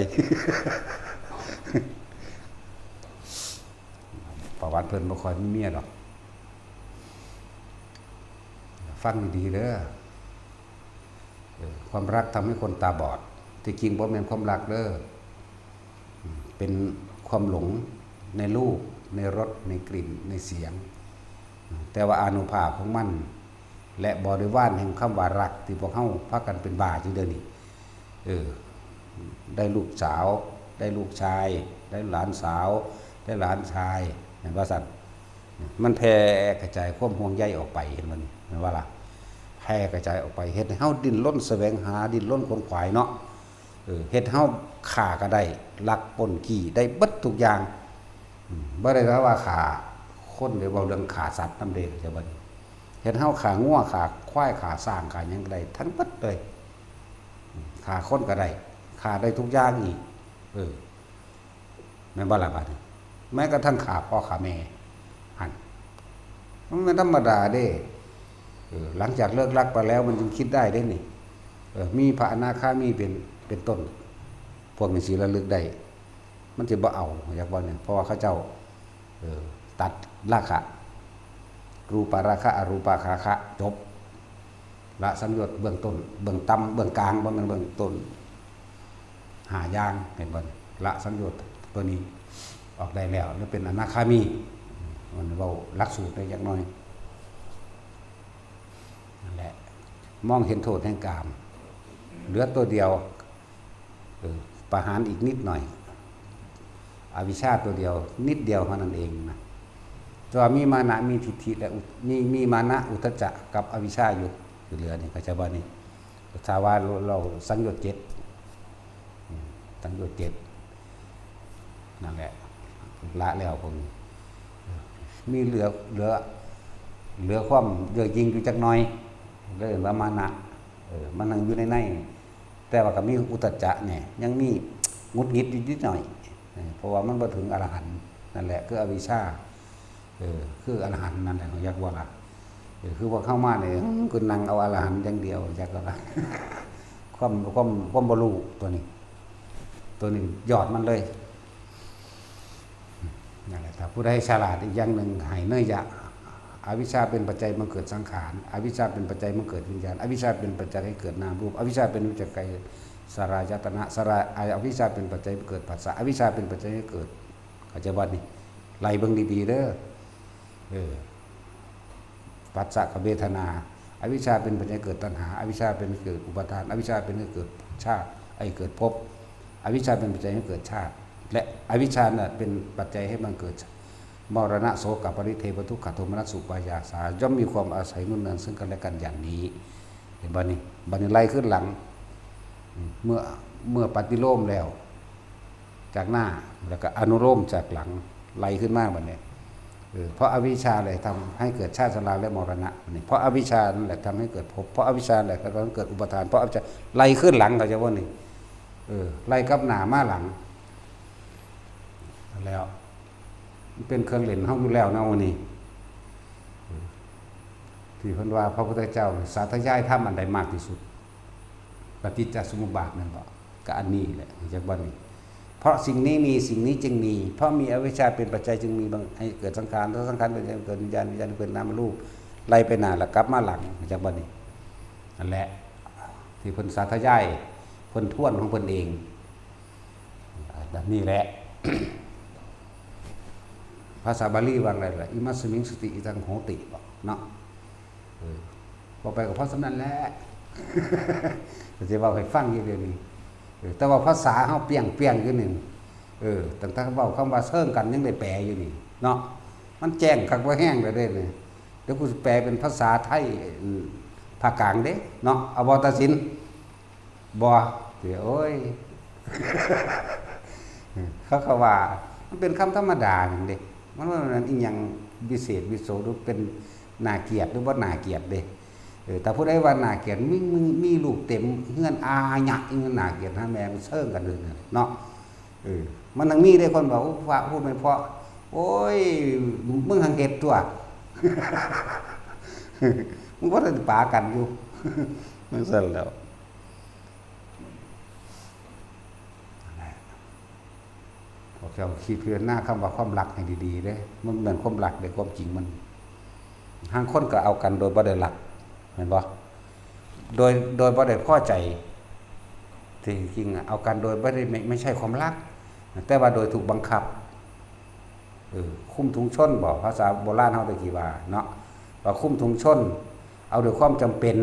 ประวัติเพิ่นบ่ค่อยมีเมียดอก ฟังดีๆ เด้อ เออ ความรักทำให้คนตาบอด ที่จริงบ่แม่นความรักเด้อ อืม เป็นความหลงในรูป ในรส ในกลิ่น ในเสียง อืม แต่ว่าอานุภาพของมัน และบริวารแห่งคำว่ารัก ที่พวกเฮาพากันเป็นบ้าอยู่เดี๋ยวนี้ เออ ได้ลูกสาว ได้ลูกชาย ได้หลานสาว ได้หลานชาย แม่นว่าซั่น มันแผ่กระจายความห่วงใยออกไป เห็นบ่นี่ แม่นบ่ล่ะ แผ่กระจายออกไป เฮ็ดให้เฮาดิ้นรนแสวงหา ดิ้นรนขวนขวายเนาะ เออ เฮ็ดให้เฮาฆ่าก็ได้ ลักปล้นจี้ได้เบิดทุกอย่าง อืม บ่ได้ว่าฆ่าคนเด้ เว้าเรื่องฆ่าสัตว์นำเด้ เข้าใจบ่นี่ เฮ็ดให้เฮาฆ่างัว ฆ่าควาย ฆ่าช้าง ฆ่าหยังก็ได้ทั้งเบิดเลย อืม ฆ่าคนก็ได้ ฆ่าได้ทุกอย่างอีก เออ แม่นบ่ล่ะบาดนี้ แม้กระทั่งฆ่าพ่อฆ่าแม่ หั่น มันไม่ธรรมดาเด้ เออ หลังจากเลิกรักไปแล้วมันจึงคิดได้เด้นี่ เออ มีพระอนาคามีเป็น เป็นต้น พวกนี้สิระลึกได้ มันสิบ่เอา อยากว่าเนี่ย เพราะว่าเขาเจ้า เออ ตัดราคะ รูปาราคะ อรูปาราคะ จบ ละสังโยชน์เบื้องต้น เบื้องต่ำ เบื้องกลาง บ่แม่นเบื้องต้น ห้าอย่าง เห็นบ่ ละสังโยชน์ตัวนี้ออกได้แล้ว หรือเป็นอนาคามี มันเว้าหลักสูตรได้จักหน่อย นั่นแหละ มองเห็นโทษแห่งกาม เหลือตัวเดียว เออ ประหารอีกนิดหน่อย อวิชชาตัวเดียว นิดเดียวเท่านั้นเองนะ แต่ว่ามีมานะ มีทิฏฐิ และอุ มี มีมานะ อุทธัจจะ กับอวิชชาอยู่ ที่เหลือนี่ เข้าใจบ่นี่ ถ้าว่าเรา เราสังโยชน์เจ็ด อืม สังโยชน์เจ็ด นั่นแหละ ละแล้วพวกนี้ มีเหลือ เหลือ เหลือความเย่อหยิ่งอยู่จักหน่อย เลยว่ามานะ เออ มันยังอยู่ในใน แต่ว่าก็มีอุทธัจจะแหน่ ยังมีหงุดหงิดอยู่นิดหน่อย เออ เพราะว่ามันบ่ถึงอรหันต์ นั่นแหละ คืออวิชชา เออ คืออรหันต์นั่นแหละ อยากว่าล่ะ เออ คือพวกเข้ามาเนี่ย อืม คือนั่งเอาอรหันต์อย่างเดียว อยากว่าล่ะ ความ ความ ความบ่รู้ตัวนี้ ตัวนี้ยอดมันเลย นั่นแหละ ถ้าผู้ใดฉลาดอีกอย่างหนึ่ง ให้เนยยะ อวิชชาเป็นปัจจัยบังเกิดสังขาร อวิชชาเป็นปัจจัยบังเกิดวิญญาณ อวิชชาเป็นปัจจัยให้เกิดนามรูป อวิชชาเป็นปัจจัย สลายตนะ สลาย อวิชชาเป็นปัจจัยให้เกิดผัสสะ อวิชชาเป็นปัจจัยให้เกิด เข้าใจบ่นี่ ไล่เบิ่งดีๆเด้อ เออ ผัสสะกับเวทนา อวิชชาเป็นปัจจัยให้เกิดตัณหา อวิชชาเป็นเหตุเกิดอุปาทาน อวิชชาเป็นเหตุเกิดชาติ ไอ้เกิดภพ อวิชชาเป็นปัจจัยให้เกิดชาติ และอวิชชาน่ะเป็นปัจจัยให้บังเกิด มรณะ โศกะ ปริเทวะ ทุกขะ โทมนัสสุปายาสา ย่อมมีความอาศัยเนืองซึ่งกันและกันอย่างนี้ เห็นบ่นี่ บัดนี้ไล่ขึ้นหลัง เมื่อ เมื่อปฏิโลมแล้ว จากหน้า แล้วก็อนุโลมจากหลัง ไล่ขึ้นมาบัดนี้ เออ เพราะอวิชชาเลยทำให้เกิดชาติชราและมรณะ นี่ เพราะอวิชชานั่นแหละทำให้เกิดภพ เพราะอวิชชาแหละทำให้เกิดอุปาทาน เพราะอวิชชา ไล่ขึ้นหลัง เข้าใจบ่นี่ เออ ไล่กลับหน้ามาหลัง แล้ว มันเป็นเครื่องเล่นเฮาอยู่แล้วนะวันนี้ ที่เพิ่นว่าพระพุทธเจ้าสาธยายธรรมอันใดมากที่สุด ปฏิจจสมุปบาทนั่นบ่ ก็อันนี้แหละ จักบ่นี่ เพราะสิ่งนี้มี สิ่งนี้จึงมี เพราะมีอวิชชาเป็นปัจจัยจึงมีบัง ให้เกิดสังขาร ถ้าสังขารเป็น เกิดวิญญาณ วิญญาณเป็นนามรูป ไล่ไปหน้าแล้วกลับมาหลัง จักบ่นี่ นั่นแหละ ที่เพิ่นสาธยาย เพิ่นทวนของเพิ่นเอง แบบนี้แหละ ภาษาบาลีว่าไงล่ะ อิมัสมิงสติ อิทังโหติ บอกเนาะ เออ บอกไปก็เพราะสำนั้นแหละ ก็สิเว้าให้ฟังอยู่เดี๋ยวนี้ เออ แต่ว่าภาษาเฮาเปรี้ยงๆอยู่นี่ เออ ตั้งแต่เว้าคำว่าเซิงกันยังได้แปลอยู่นี่ เนาะ มันแจ้งคักว่าแห้งแล้วเด้นี่ เดี๋ยวกูสิแปลเป็นภาษาไทย อืม ภาคกลางเด้ เนาะ เอาบ่ตัดสิน บ่ เดี๋ยว โอ้ย เขาก็ว่า มันเป็นคำธรรมดาหนึ่งเด้ มันว่ามันอีหยังวิเศษวิโส หรือเป็นน่าเกลียด หรือบ่น่าเกลียดเด้ เออ แต่ผู้ใดว่าน่าเกลียด มี มี มีลูกเต็มเฮือนอาญะอีหยังน่าเกลียด หาแม่มันเซิงกันเลยเนี่ย เนาะ เออ มันยังมีเด้คนบอก โอ้ พระพูดไม่เพราะ โอ้ย มึงหังเฮ็ดตัว มึงบ่ทันปากันอยู่ จั่งซั่นแหล้ว นั่นแหละ พวกเจ้าคิดพิจารณาคำว่าความรักให้ดีๆเด้ มันแม่นความรักเด้ ความจริงมัน บางคนก็เอากันโดยบ่ได้รัก แม่นบ่ โดย โดยบ่ได้พอใจ ที่จริงอะ เอากันโดยบ่ได้ ไม่ ไม่ใช่ความรัก แต่ว่าโดยถูกบังคับ เออ คุมถุงชนบ่ ภาษาโบราณเฮาตะกี้ว่าเนาะ ว่าคุมถุงชน เอาด้วยความจำเป็น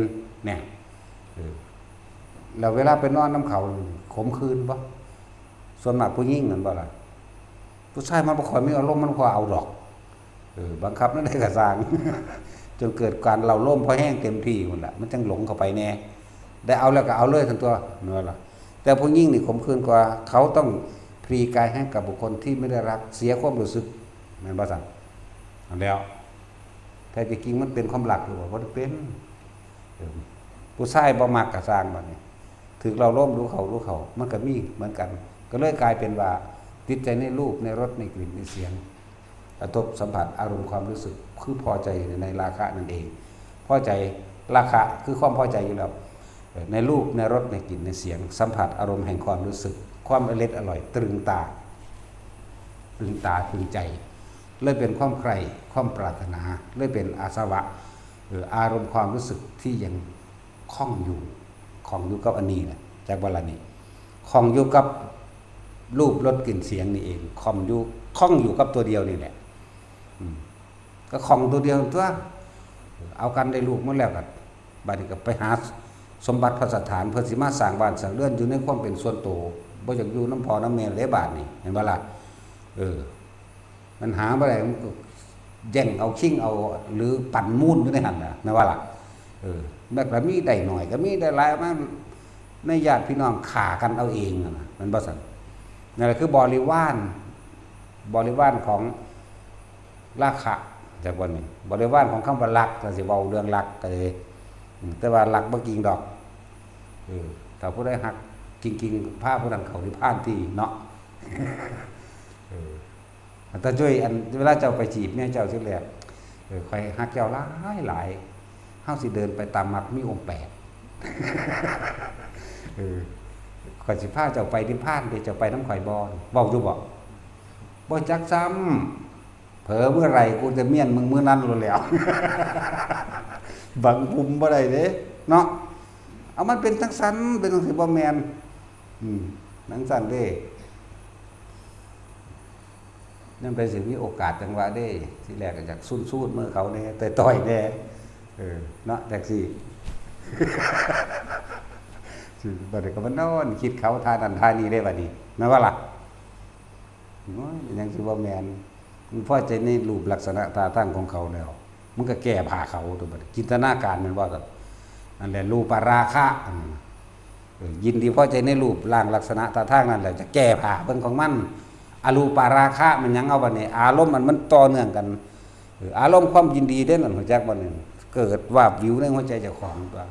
เนี่ย เออ แล้วเวลาไปนอนนำเขา ข่มขืนบ่ ส่วนมากผู้หญิงนั่นบ่ล่ะ ผู้ชายมันบ่ค่อยมีอารมณ์ มันบ่ค่อยเอาดอก เออ บังคับแนวใดก็ซ่าง จนเกิดการเล่าโลมพอแฮงเต็มที่พู้นล่ะ มันจั่งหลงเข้าไปแน่ ได้เอาแล้วก็เอาเลยซั่นตั่ว แม่นบ่ล่ะ แต่ผู้หญิงนี่ข่มขืนกว่า เขาต้องพลีกายให้กับบุคคลที่ไม่ได้รัก เสียความรู้สึก แม่นบ่ซั่น นั่นแหล้ว แท้ที่จริงมันเป็นความรักหรือว่าบ่ได้เป็น เออ ผู้ชายบ่มักก็ซ่างบัดนี้ ถืกเล่าโลมดูเขา ดูเขา มันก็มีเหมือนกัน ก็เลยกลายเป็นว่าติดใจในรูป ในรส ในกลิ่น ในเสียง กระทบสัมผัสอารมณ์ความรู้สึก คือพอใจในราคะนั่นเอง พอใจ ราคะคือความพอใจอยู่แล้ว เอ่อ ในรูป ในรส ในกลิ่น ในเสียง สัมผัสอารมณ์แห่งความรู้สึก ความอร่อย ตรึงตา ตรึงตา ตรึงใจ เลยเป็นความใคร่ ความปรารถนา เลยเป็นอาสวะ เอ่อ อารมณ์ความรู้สึกที่ยังข้องอยู่ ข้องอยู่กับอันนี้นะ จักบ่ล่ะนี่ ข้องอยู่กับรูป รส กลิ่น เสียงนี่เอง ข้องอยู่ ข้องอยู่กับตัวเดียวนี่แหละ อืม ก็ข้องตัวเดียวตัว เอากันได้ลูกหมดแล้วก็ บัดนี้ก็ไปหาสมบัติพัสถาน เพิ่นสิมาสร้างบ้านสร้างเรือนอยู่ในความเป็นส่วนตัว บ่อยากอยู่นำพ่อนำแม่เด้บาดนี้ เห็นบ่ล่ะ เออ มันหาบ่ได้ มันก็แย่งเอา คิงเอา หรือปั่นมูนอยู่ในหั่นน่ะ แม่นบ่ล่ะ เออ มันก็มีได้หน่อย ก็มีได้หลาย มา ในญาติพี่น้องฆ่ากันเอาเองนั่นน่ะ แม่นบ่ซั่น นั่นแหละคือบริวาร บริวารของราคะ จักบ่นี่ บริวารของคำว่ารัก ก็สิเว้าเรื่องรักก็เลย อืม แต่ว่ารักบ่จริงดอก เออ ถ้าผู้ใดฮักจริงๆ พาผู้นั้นเข้านิพพานติเนาะ เออ แต่จ้อย อันเวลาเจ้าไปจีบเมียเจ้าจั่งแล เออ ข้อยฮักเจ้าหลายหลาย เฮาสิเดินไปตามมรรคมีองค์แปด เออ ข้อยสิพาเจ้าไปนิพพานเด้ เจ้าไปนำข้อยบ่ เว้าอยู่บ่ บ่จักซ้ำ เผลอเมื่อไหร่กูจะเมียนมึงมื้อนั้นโลดแหล้ว บังคุมบ่ได้เด้ เนาะ เอามันเป็นจั่งซั้น เป็นจั่งซี้บ่แม่น อืม นั่นสั่นเด้ นั่นไปสิมีโอกาสจังหวะเด้ ทีแรกก็อยากซุนๆมือเขาแหน่ ต่อยๆแหน่ เออ เนาะ จั่งซี้ สิบัดนี้ก็มานอนคิดเขาท่านั้นท่านี้ได้บัดนี้ แม่นบ่ล่ะ โอ้ย ยังสิบ่แม่น มันพอใจในรูปลักษณะท่าทางของเขาแล้ว มันก็แก้ผ้าเขาตัวบัดนี้ จินตนาการแม่นบ่ล่ะ นั่นแหละ รูปราคะ อืม เออ ยินดีพอใจในรูปร่างลักษณะท่าทางนั่นแหละ จะแก้ผ้าเบิ่งของมัน อรูปาราคะมันหยังเอาบัดนี้ อารมณ์มัน มันต่อเนื่องกัน เออ อารมณ์ความยินดีเด้นั่น รู้จักบ่นี่ เกิดวาบวิวในหัวใจเจ้าของตัว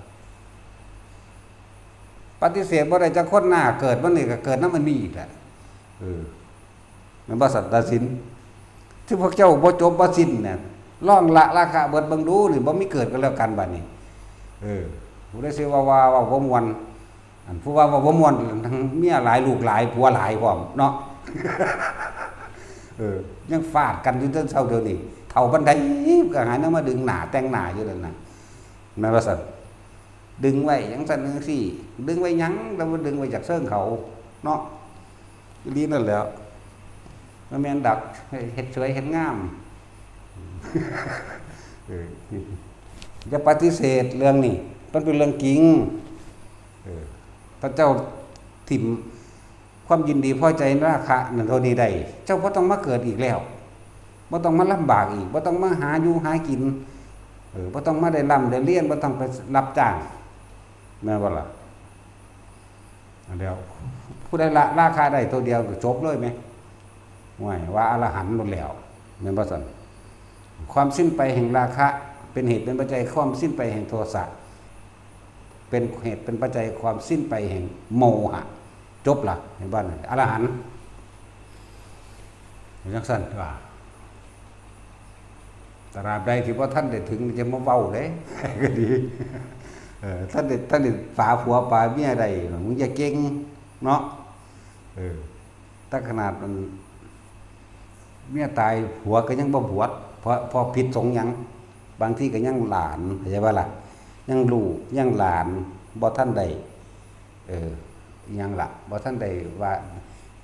ปฏิเสธบ่ได้จักคน หน้าเกิดมันนี่ก็เกิดนำมันมีอีกแหละ เออ แม่นบ่สัน ตัดสิน ที่พวกเจ้าบ่จบบ่สิ้นเนี่ย ลองละราคะเบิดเบิ่งดูนี่ บ่มีเกิดกันแล้วกันบัดนี้ เออ ผู้ใดสิว่า ว่า เว้าบ่ม่วน อันผู้ว่า เว้าบ่ม่วน ทั้งเมียหลาย ลูกหลาย ผัวหลายพร้อมเนาะ เออ ยังฟาดกันอยู่จนเช้าเดี๋ยวนี้ เฒ่าปานใดก็หาแนวมาดึงหน้าแต่งหน้าอยู่นั่นน่ะ แม่นบ่สัน ดึงไว้จั่งซั้นจั่งซี้ ดึงไว้หยัง แล้วบ่ดึงไว้จากเซิงเขาเนาะ อีหลีนั่นแหล้ว มันแม่นดัก เฮ็ดสวยเฮ็ดงาม เออ อย่าปฏิเสธเรื่องนี้ มันเป็นเรื่องจริง เออ ถ้าเจ้าถิ่มความยินดีพอใจในราคะนั่นเท่านี้ได้ เจ้าบ่ต้องมาเกิดอีกแล้ว บ่ต้องมาลำบากอีก บ่ต้องมาหาอยู่หากิน เออ บ่ต้องมาได้ร่ำได้เรียน บ่ต้องไปรับจ้าง แม่นบ่ล่ะ อันเดียว ผู้ใดละราคะได้ตัวเดียวก็จบเลยแหม ห่วย ว่าอรหันต์หมดแล้ว แม่นบ่ซั่น ความสิ้นไปแห่งราคะ เป็นเหตุเป็นปัจจัยความสิ้นไปแห่งโทสะ เป็นเหตุเป็นปัจจัยความสิ้นไปแห่งโมหะ จบละ เห็นบ่นั่น อรหันต์ จั่งซั่นว่า ตราบใดที่บ่ทันได้ถึงจะมาเว้าเด้ ก็ดี เออ ทันได้ ทันได้ปาผัวปาเมียได้ มึงอย่าเก่งเนาะ เออ แต่ขนาดมัน เมียตายผัวก็ยังบ่บวช เพราะ เพราะผิดสงฆ์หยัง บางทีก็ยังหลาน เข้าใจบ่ล่ะ ยังลูก ยังหลาน บ่ทันได้ เออ อิหยังล่ะ บ่ทันได้ว่า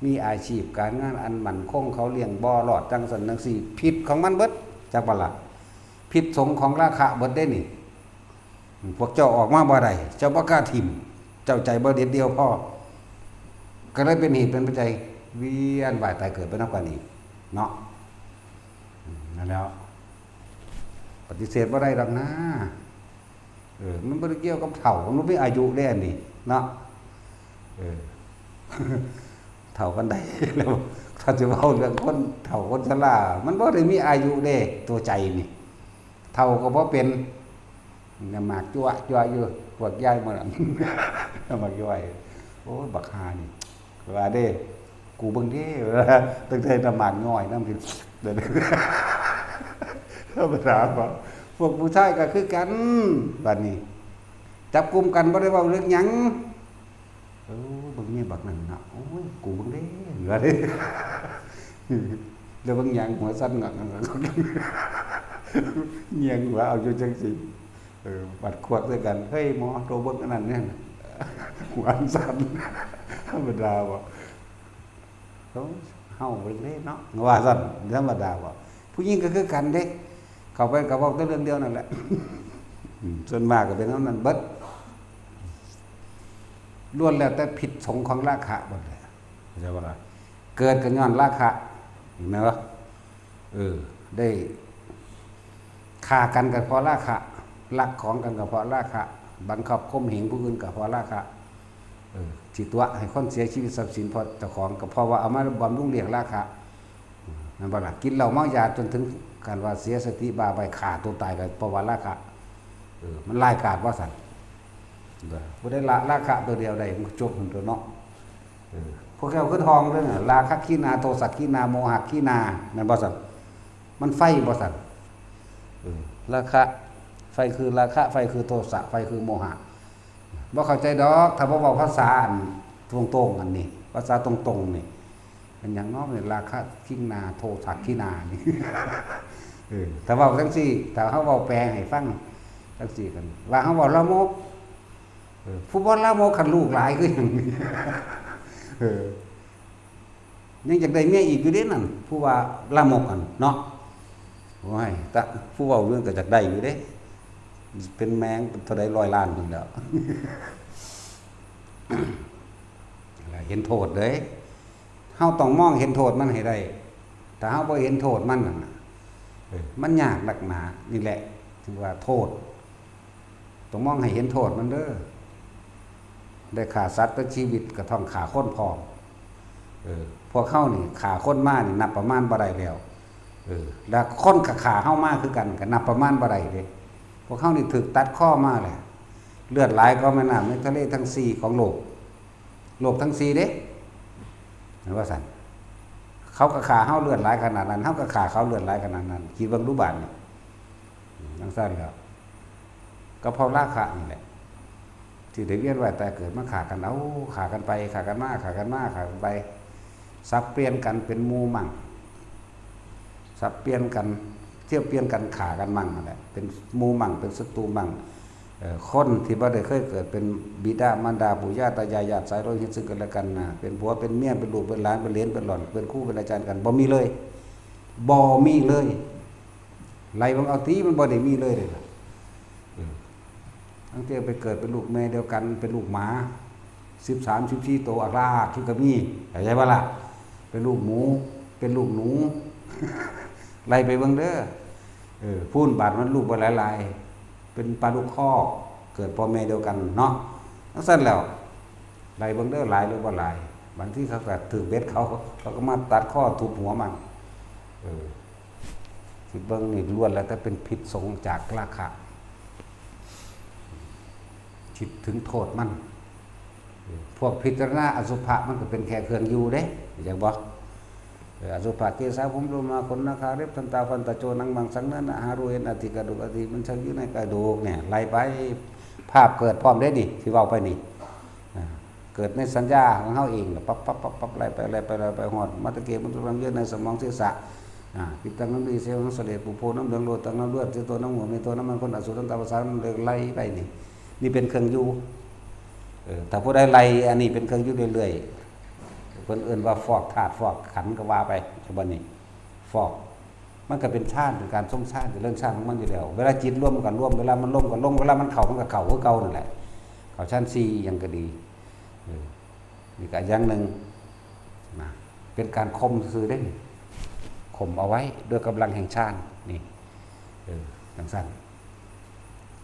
มีอาชีพการงานอันมั่นคง เขาเลี้ยงบ่รอด จั่งซั้นจั่งซี้ ผิดของมันเบิด จักบ่ล่ะ ผิดสงฆ์ของราคะเบิดเด้นี่ พวกเจ้าออกมาบ่ได้ เจ้าบ่กล้าถิ่ม เจ้าใจบ่เด็ดเดี่ยวพอ ก็เลยเป็นเหตุเป็นปัจจัย เวียนว่ายตายเกิดไปนำกันอีก เนาะ นั่นแหล้ว ปฏิเสธบ่ได้ดอกนะ เออ มันบ่ได้เกี่ยวกับเฒ่า มันบ่มีอายุเด้อันนี้ เนาะ เออ เฒ่าปานใดแล้ว ถ้าสิเว้าเรื่องคนเฒ่าคนชรา มันบ่ได้มีอายุเด้ ตัวใจนี่ เฒ่าก็บ่เป็น น้ำหมากจั่วจั่วอยู่ พวกยายหมดอะ น้ำหมากย้อย โอ้ย บักห่านี่ ว่าเด้ กูเบิ่งเด้ ตั้งแต่น้ำหมากย้อยนำ ธรรมดาบ่ พวกผู้ชายก็คือกัน บัดนี้ จับกุมกันบ่ได้เว้าเรื่องหยัง โอ้ย เบิ่งเมียบักนั่นเนาะ โอ้ย กูเบิ่งเด้ ว่าเด้ แล้วเบิ่งหยังหัวสั่นงอกๆ เงียงหัวเอาอยู่จั่งซี้ เออ บัดควักใส่กัน เฮ้ย หมอ โตเบิ่งอันนั้นเนี่ย หัวสั่น ธรรมดาบ่ โอ้ย เฮาเบิ่งเด้เนาะ ว่าซั่น ธรรมดาบ่ ผู้หญิงก็คือกันเด้ เข้าไปก็เว้าแต่เรื่องเดียวนั่นแหละ อืม ส่วนมากก็เป็นเท่านั้นเบิด ล้วนแล้วแต่ผิดสงฆ์ของราคะเบิดเลย เข้าใจบ่ล่ะ เกิดก็ย้อนราคะ เห็นไหมวะ เออ ได้ฆ่ากันก็เพราะราคะ ลักของกันก็เพราะราคะ บังคับข่มเหงผู้อื่นก็เพราะราคะ เออ สิตั๋วให้คนเสียชีวิตทรัพย์สินเพราะเจ้าของ ก็เพราะว่าเอามาบำรุงเลี้ยงราคะ นั่นบ่ล่ะ กินเหล้าเมายาจนถึงขั้นว่าเสียสติบ้าใบ้ฆ่าตัวตายก็เพราะว่าราคะ เออ มันร้ายกาจว่าซั่น เออ ผู้ใดละราคะตัวเดียวได้ มันก็จบหั่นตัวเนาะ เออ พวกเจ้าคือทองเด้อน่ะ ราคะขีณา โทสะขีณา โมหะขีณา แม่นบ่ซั่น มันไฟบ่ซั่น เออ ราคะ ไฟคือราคะ ไฟคือโทสะ ไฟคือโมหะ บ่เข้าใจดอก ถ้าบ่เว้าภาษาอันตรงๆ อันนี้ ภาษาตรงๆ นี่ มันหยังเนาะ นี่ ราคะขีณา โทสะขีณา นี่ เออ ถ้าเว้าจั่งซี้ ถ้าเฮาเว้าแปลให้ฟังจั่งซี้กัน ว่าเฮาเว้าลามก เออ ผู้บ่ลามกคันลูกหลายคือหยัง เออ ยังอยากได้เมียอีกอยู่เด้นั่น ผู้ว่าลามกอันเนาะ โอ้ย แต่ผู้เว้าเรื่องก็อยากได้อยู่เด้ เป็นแมงเท่าใดร้อยล้านนั่นแหล้ว เห็นโทษเด้ เฮาต้องมองเห็นโทษมันให้ได้ ถ้าเฮาบ่เห็นโทษมันนั่นน่ะ เออ มันยากนักหนา นี่แหละ ถือว่าโทษ ต้องมองให้เห็นโทษมันเด้อ ได้ฆ่าสัตว์ตัดชีวิตก็ต้องฆ่าคนพร้อม เออ พวกเฮานี่ฆ่าคนมานี่นับประมาณบ่ได้แล้ว เออ แล้วคนก็ฆ่าเฮามาคือกันก็นับประมาณบ่ได้เด้ พวกเฮานี่ถูกตัดคอมาแหละ เลือดหลายกว่าแม่น้ำในทะเลทั้งสี่ของโลก โลกทั้งสี่เด้ เห็นว่าซั่น เขาก็ฆ่าเฮาเลือดหลายขนาดนั้น เฮาก็ฆ่าเขาเลือดหลายขนาดนั้น คิดเบิ่งดูบาดนี่ จั่งซั่นแล้ว ก็เพราะราคะนี่แหละ ที่ได้เวียนว่ายตายเกิดมาฆ่ากัน เอา ฆ่ากันไป ฆ่ากันมา ฆ่ากันมา ฆ่ากันไป สับเปลี่ยนกันเป็นหมู่มั่ง สับเปลี่ยนกัน เที่ยวเปลี่ยนกันฆ่ากันมั่งนั่นแหละ เป็นหมู่มั่ง เป็นศัตรูมั่ง เอ่อ คนที่บ่ได้เคยเกิดเป็นบิดามารดา ปู่ย่าตายาย ญาติสายโลหิตซึ่งกันและกันนะ เป็นผัวเป็นเมีย เป็นลูกเป็นหลาน เป็นเหลนเป็นหล่อน เป็นครูเป็นอาจารย์กัน บ่มีเลย บ่มีเลย ไล่เบิ่งเอาติ มันบ่ได้มีเลยเด้ล่ะ เออ ตั้งแต่ไปเกิดเป็นลูกแม่เดียวกัน เป็นลูกหมา สิบสาม สิบสี่ โต อักลากอยู่ก็มี เข้าใจบ่ล่ะ เป็นลูกหมู เป็นลูกหนู ไล่ไปเบิ่งเด้อ เออ พู้นบาดมันลูกบ่หลายๆ เป็นปลาดุกคอก เกิดพ่อแม่เดียวกันเนาะ จั่งซั่นแล้ว ไล่เบิ่งเด้อ หลายหรือบ่หลาย บางทีเขาก็ถืกเบ็ดเขา เขาก็มาตัดคอทุบหัวมัน เออ คิดเบิ่งนี่ล้วนแล้วแต่เป็นพิษสงจากราคะ คิดถึงโทษมัน พวกพิจารณาอสุภะมันก็เป็นแค่เครื่องอยู่เด้ อยากบอก เออ อสุภะ เกสา ผม โลมา ขน หนัง คาง เล็บ ทันตา ฟัน ตะ โจ หนัง มัง สัง เนื้อ หน้า หา รู เอ็น อัฐิ กระดูก อัฐิ มัน ชัก อยู่ ใน กระดูก เนี่ย ไล่ ไป ภาพเกิดพร้อมเด้นี่ ที่เว้าไปนี่ อ่า เกิดในสัญญาของเฮาเอง ปั๊บ ปั๊บ ปั๊บ ปั๊บ ไล่ไป ไล่ไป ไล่ไป ฮอด มัตตะเก มัน ตุรัง เยื่อใน สมอง ศีรษะ อ่า ปิดตัง น้ำดี เสวหัง เสลด ปุโพ น้ำเหลือง โลตัง น้ำเลือด เจโต น้ำหัว เมโท น้ำมันข้น อสุ ทันตา ประสาท น้ำเหลือง ไล่ไปนี่ นี่เป็นเครื่องอยู่ เออ ถ้าผู้ใดไล่อันนี้เป็นเครื่องอยู่เรื่อยๆ เพิ่นเอิ้นว่าฟอกธาตุฟอกขันธ์ก็ว่าไป แต่บัดนี้ ฟอก มันก็เป็นฌาน เป็นการทรงฌาน เป็นเรื่องฌานของมันอยู่แล้ว เวลาจิตรวมมันก็รวม เวลามันลงก็ลง เวลามันเข้ามันก็เข้าคือเก่านั่นแหละ เข้าฌานสี่หยังก็ดี เออ นี่ก็อย่างหนึ่งนะ เป็นการข่มซื่อเด้ ข่มเอาไว้ด้วยกำลังแห่งฌาน นี่ เออ จั่งซั่น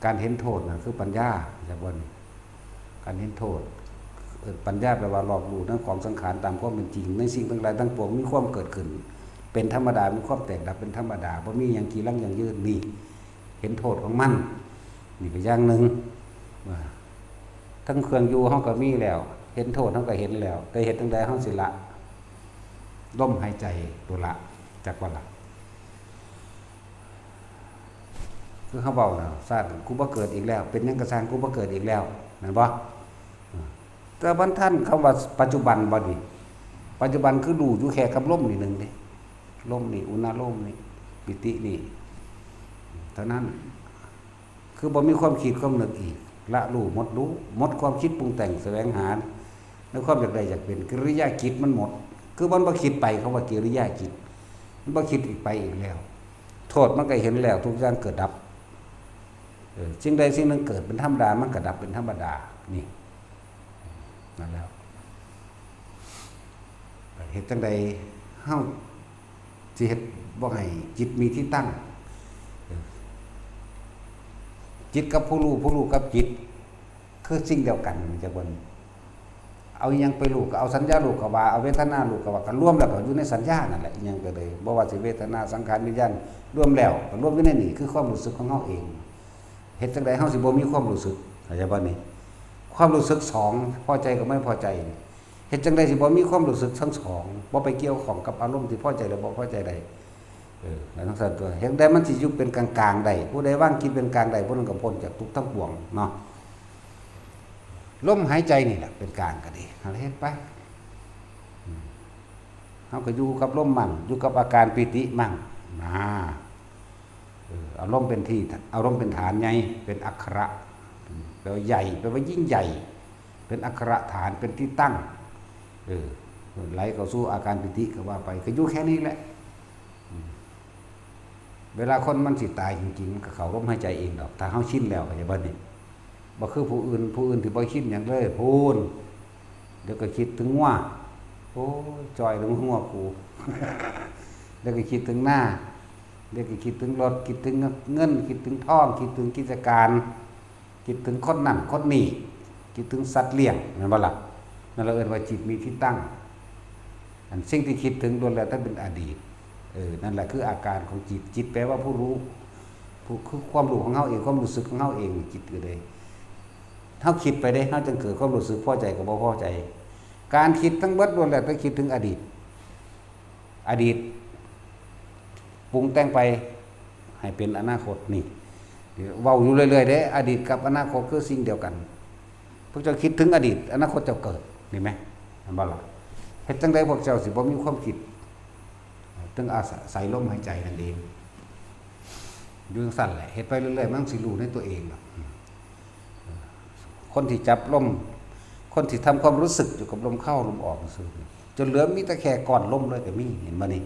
การเห็นโทษน่ะคือปัญญา จะบ่น การเห็นโทษ เอ่อ ปัญญาแปลว่ารอบรู้ในของสังขารตามความเป็นจริง ในสิ่งทั้งหลายทั้งปวงมีความเกิดขึ้น เป็นธรรมดา มีความแตกดับเป็นธรรมดา บ่มีหยังจีรังยั่งยืน นี่ เห็นโทษของมัน นี่ก็อย่างหนึ่ง ว่า ทั้งเครื่องอยู่เฮาก็มีแล้ว เห็นโทษเฮาก็เห็นแล้ว แต่เฮ็ดจั่งใดเฮาสิละ ลมหายใจตัวละ จักว่าละ คือเขาเว้าน่ะ "ซ่าน กูบ่เกิดอีกแล้ว เป็นหยังก็ซ่าง กูบ่เกิดอีกแล้ว" แม่นบ่? แต่มันทันคำว่าปัจจุบันบ่นี่ ปัจจุบันคือรู้อยู่แค่กับลมนี่หนึ่งเด้ ลมนี่ อุณาโลมนี่ ปิตินี่ เท่านั้น คือบ่มีความคิดความนึกอีก ละรู้ หมดรู้ หมดความคิดปรุงแต่งแสวงหา ในความอยากได้อยากเป็น กิริยาจิตมันหมด คือมันบ่คิดไป เขาว่ากิริยาจิต มันบ่คิดอีกไปอีกแล้ว โทษมันก็เห็นแล้ว ทุกอย่างเกิดดับ เออ สิ่งใดสิ่งหนึ่งเกิดเป็นธรรมดา มันก็ดับเป็นธรรมดา นี่ นั่นแล้ว เฮ็ดจั่งใดเฮาสิเฮ็ดบ่ให้จิตมีที่ตั้ง เออ จิตกับผู้รู้ ผู้รู้กับจิต คือสิ่งเดียวกัน มันจะบ่ เอาอิหยังไปรู้ ก็เอาสัญญารู้ก็ว่า เอาเวทนารู้ก็ว่า ก็รวมแล้วก็อยู่ในสัญญานั่นแหละ อิหยังก็เลย บ่ว่าสิเวทนา สังขาร วิญญาณ รวมแล้วก็รวมอยู่ในนี่ คือความรู้สึกของเฮาเอง เฮ็ดจั่งใดเฮาสิบ่มีความรู้สึก เข้าใจบ่นี่? ความรู้สึกสอง พอใจกับไม่พอใจนี่ เฮ็ดจั่งใดสิบ่มีความรู้สึกทั้งสอง บ่ไปเกี่ยวข้องกับอารมณ์ที่พอใจและบ่พอใจได้ เออ แล้วจั่งซั่นตัว เฮ็ดได้มันสิอยู่เป็นกลางๆได้ ผู้ใดวางจิตเป็นกลางได้ ผู้นั้นก็พ้นจากทุกข์ทั้งปวงเนาะ ลมหายใจนี่แหละเป็นกลางก็ดี เอาเฮ็ดไป อืม เฮาก็อยู่กับลมมั่ง อยู่กับอาการปีติมั่ง นะ เออ อารมณ์เป็นที่ อารมณ์เป็นฐานไง เป็นอักขระ แปลว่าใหญ่ แปลว่ายิ่งใหญ่ เป็นอักขระฐาน เป็นที่ตั้ง เออ ไหลเข้าสู่อาการปีติก็ว่าไป ก็อยู่แค่นี้แหละ อืม เวลาคนมันสิตายจริงๆ มันก็เข้าลมหายใจเองดอก ถ้าเฮาชินแล้ว เข้าใจบ่นี่ บ่คือผู้อื่น ผู้อื่นที่บ่ชินหยังเลย พู้น เดี๋ยวก็คิดถึงงัว โอ้ย จ่อยลงงัวกู เดี๋ยวก็คิดถึงนา เดี๋ยวก็คิดถึงรถ คิดถึงเงิน คิดถึงทอง คิดถึงกิจการ คิดถึงคนนั้นคนนี้ คิดถึงสัตว์เลี้ยง แม่นบ่ล่ะ นั่นเราเอิ้นว่าจิตมีที่ตั้ง อันสิ่งที่คิดถึงล้วนแล้วแต่เป็นอดีต เออ นั่นแหละคืออาการของจิต จิตแปลว่าผู้รู้ ผู้ คือความรู้ของเฮาเอง ความรู้สึกของเฮาเอง จิตก็เลย เฮาคิดไปเด้ เฮาจังเกิดความรู้สึกพอใจกับบ่พอใจ การคิดทั้งเบิดล้วนแล้วแต่คิดถึงอดีต อดีต ปรุงแต่งไปให้เป็นอนาคตนี่ เว้าอยู่เรื่อยๆเด้ อดีตกับอนาคตคือสิ่งเดียวกัน พวกเจ้าคิดถึงอดีต อนาคตเจ้าเกิด นี่ไหม เห็นบ่ล่ะ เฮ็ดจั่งใดพวกเจ้าสิบ่มีความคิด ต้องอาศัยลมหายใจนั่นเอง อยู่จั่งซั่นแหละ เฮ็ดไปเรื่อยๆ มันสิรู้ในตัวเองดอก คนที่จับลม คนที่ทำความรู้สึกอยู่กับลมเข้าลมออกซื่อๆ จนเหลือมีแต่แค่ก้อนลมเลยก็มี เห็นบ่นี่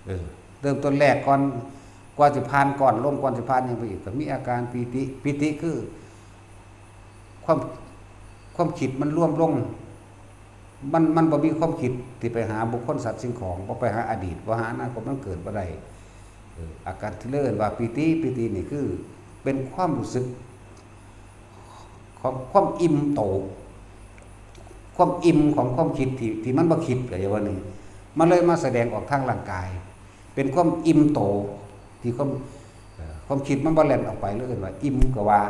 เออ เริ่มต้นแรกก่อน กว่าสิผ่านก้อนลม ก่อนสิผ่านหยังไปอีก ก็มีอาการปีติ ปีติคือ ความ ความคิดมันรวมลง มัน มันบ่มีความคิดที่ไปหาบุคคลสัตว์สิ่งของ บ่ไปหาอดีต บ่หาอนาคต มันเกิดบ่ได้ เออ อาการที่เรียกว่าปีติ ปีตินี่คือเป็นความรู้สึก ของความอิ่มโต ความอิ่มของความคิดที่ ที่มันบ่คิด ก็จะว่านี่ มันเลยมาแสดงออกทางร่างกาย เป็นความอิ่มโต ที่ความ เอ่อ ความคิดมันบ่แล่นออกไป เลยเอิ้นว่าอิ่มก็ว่า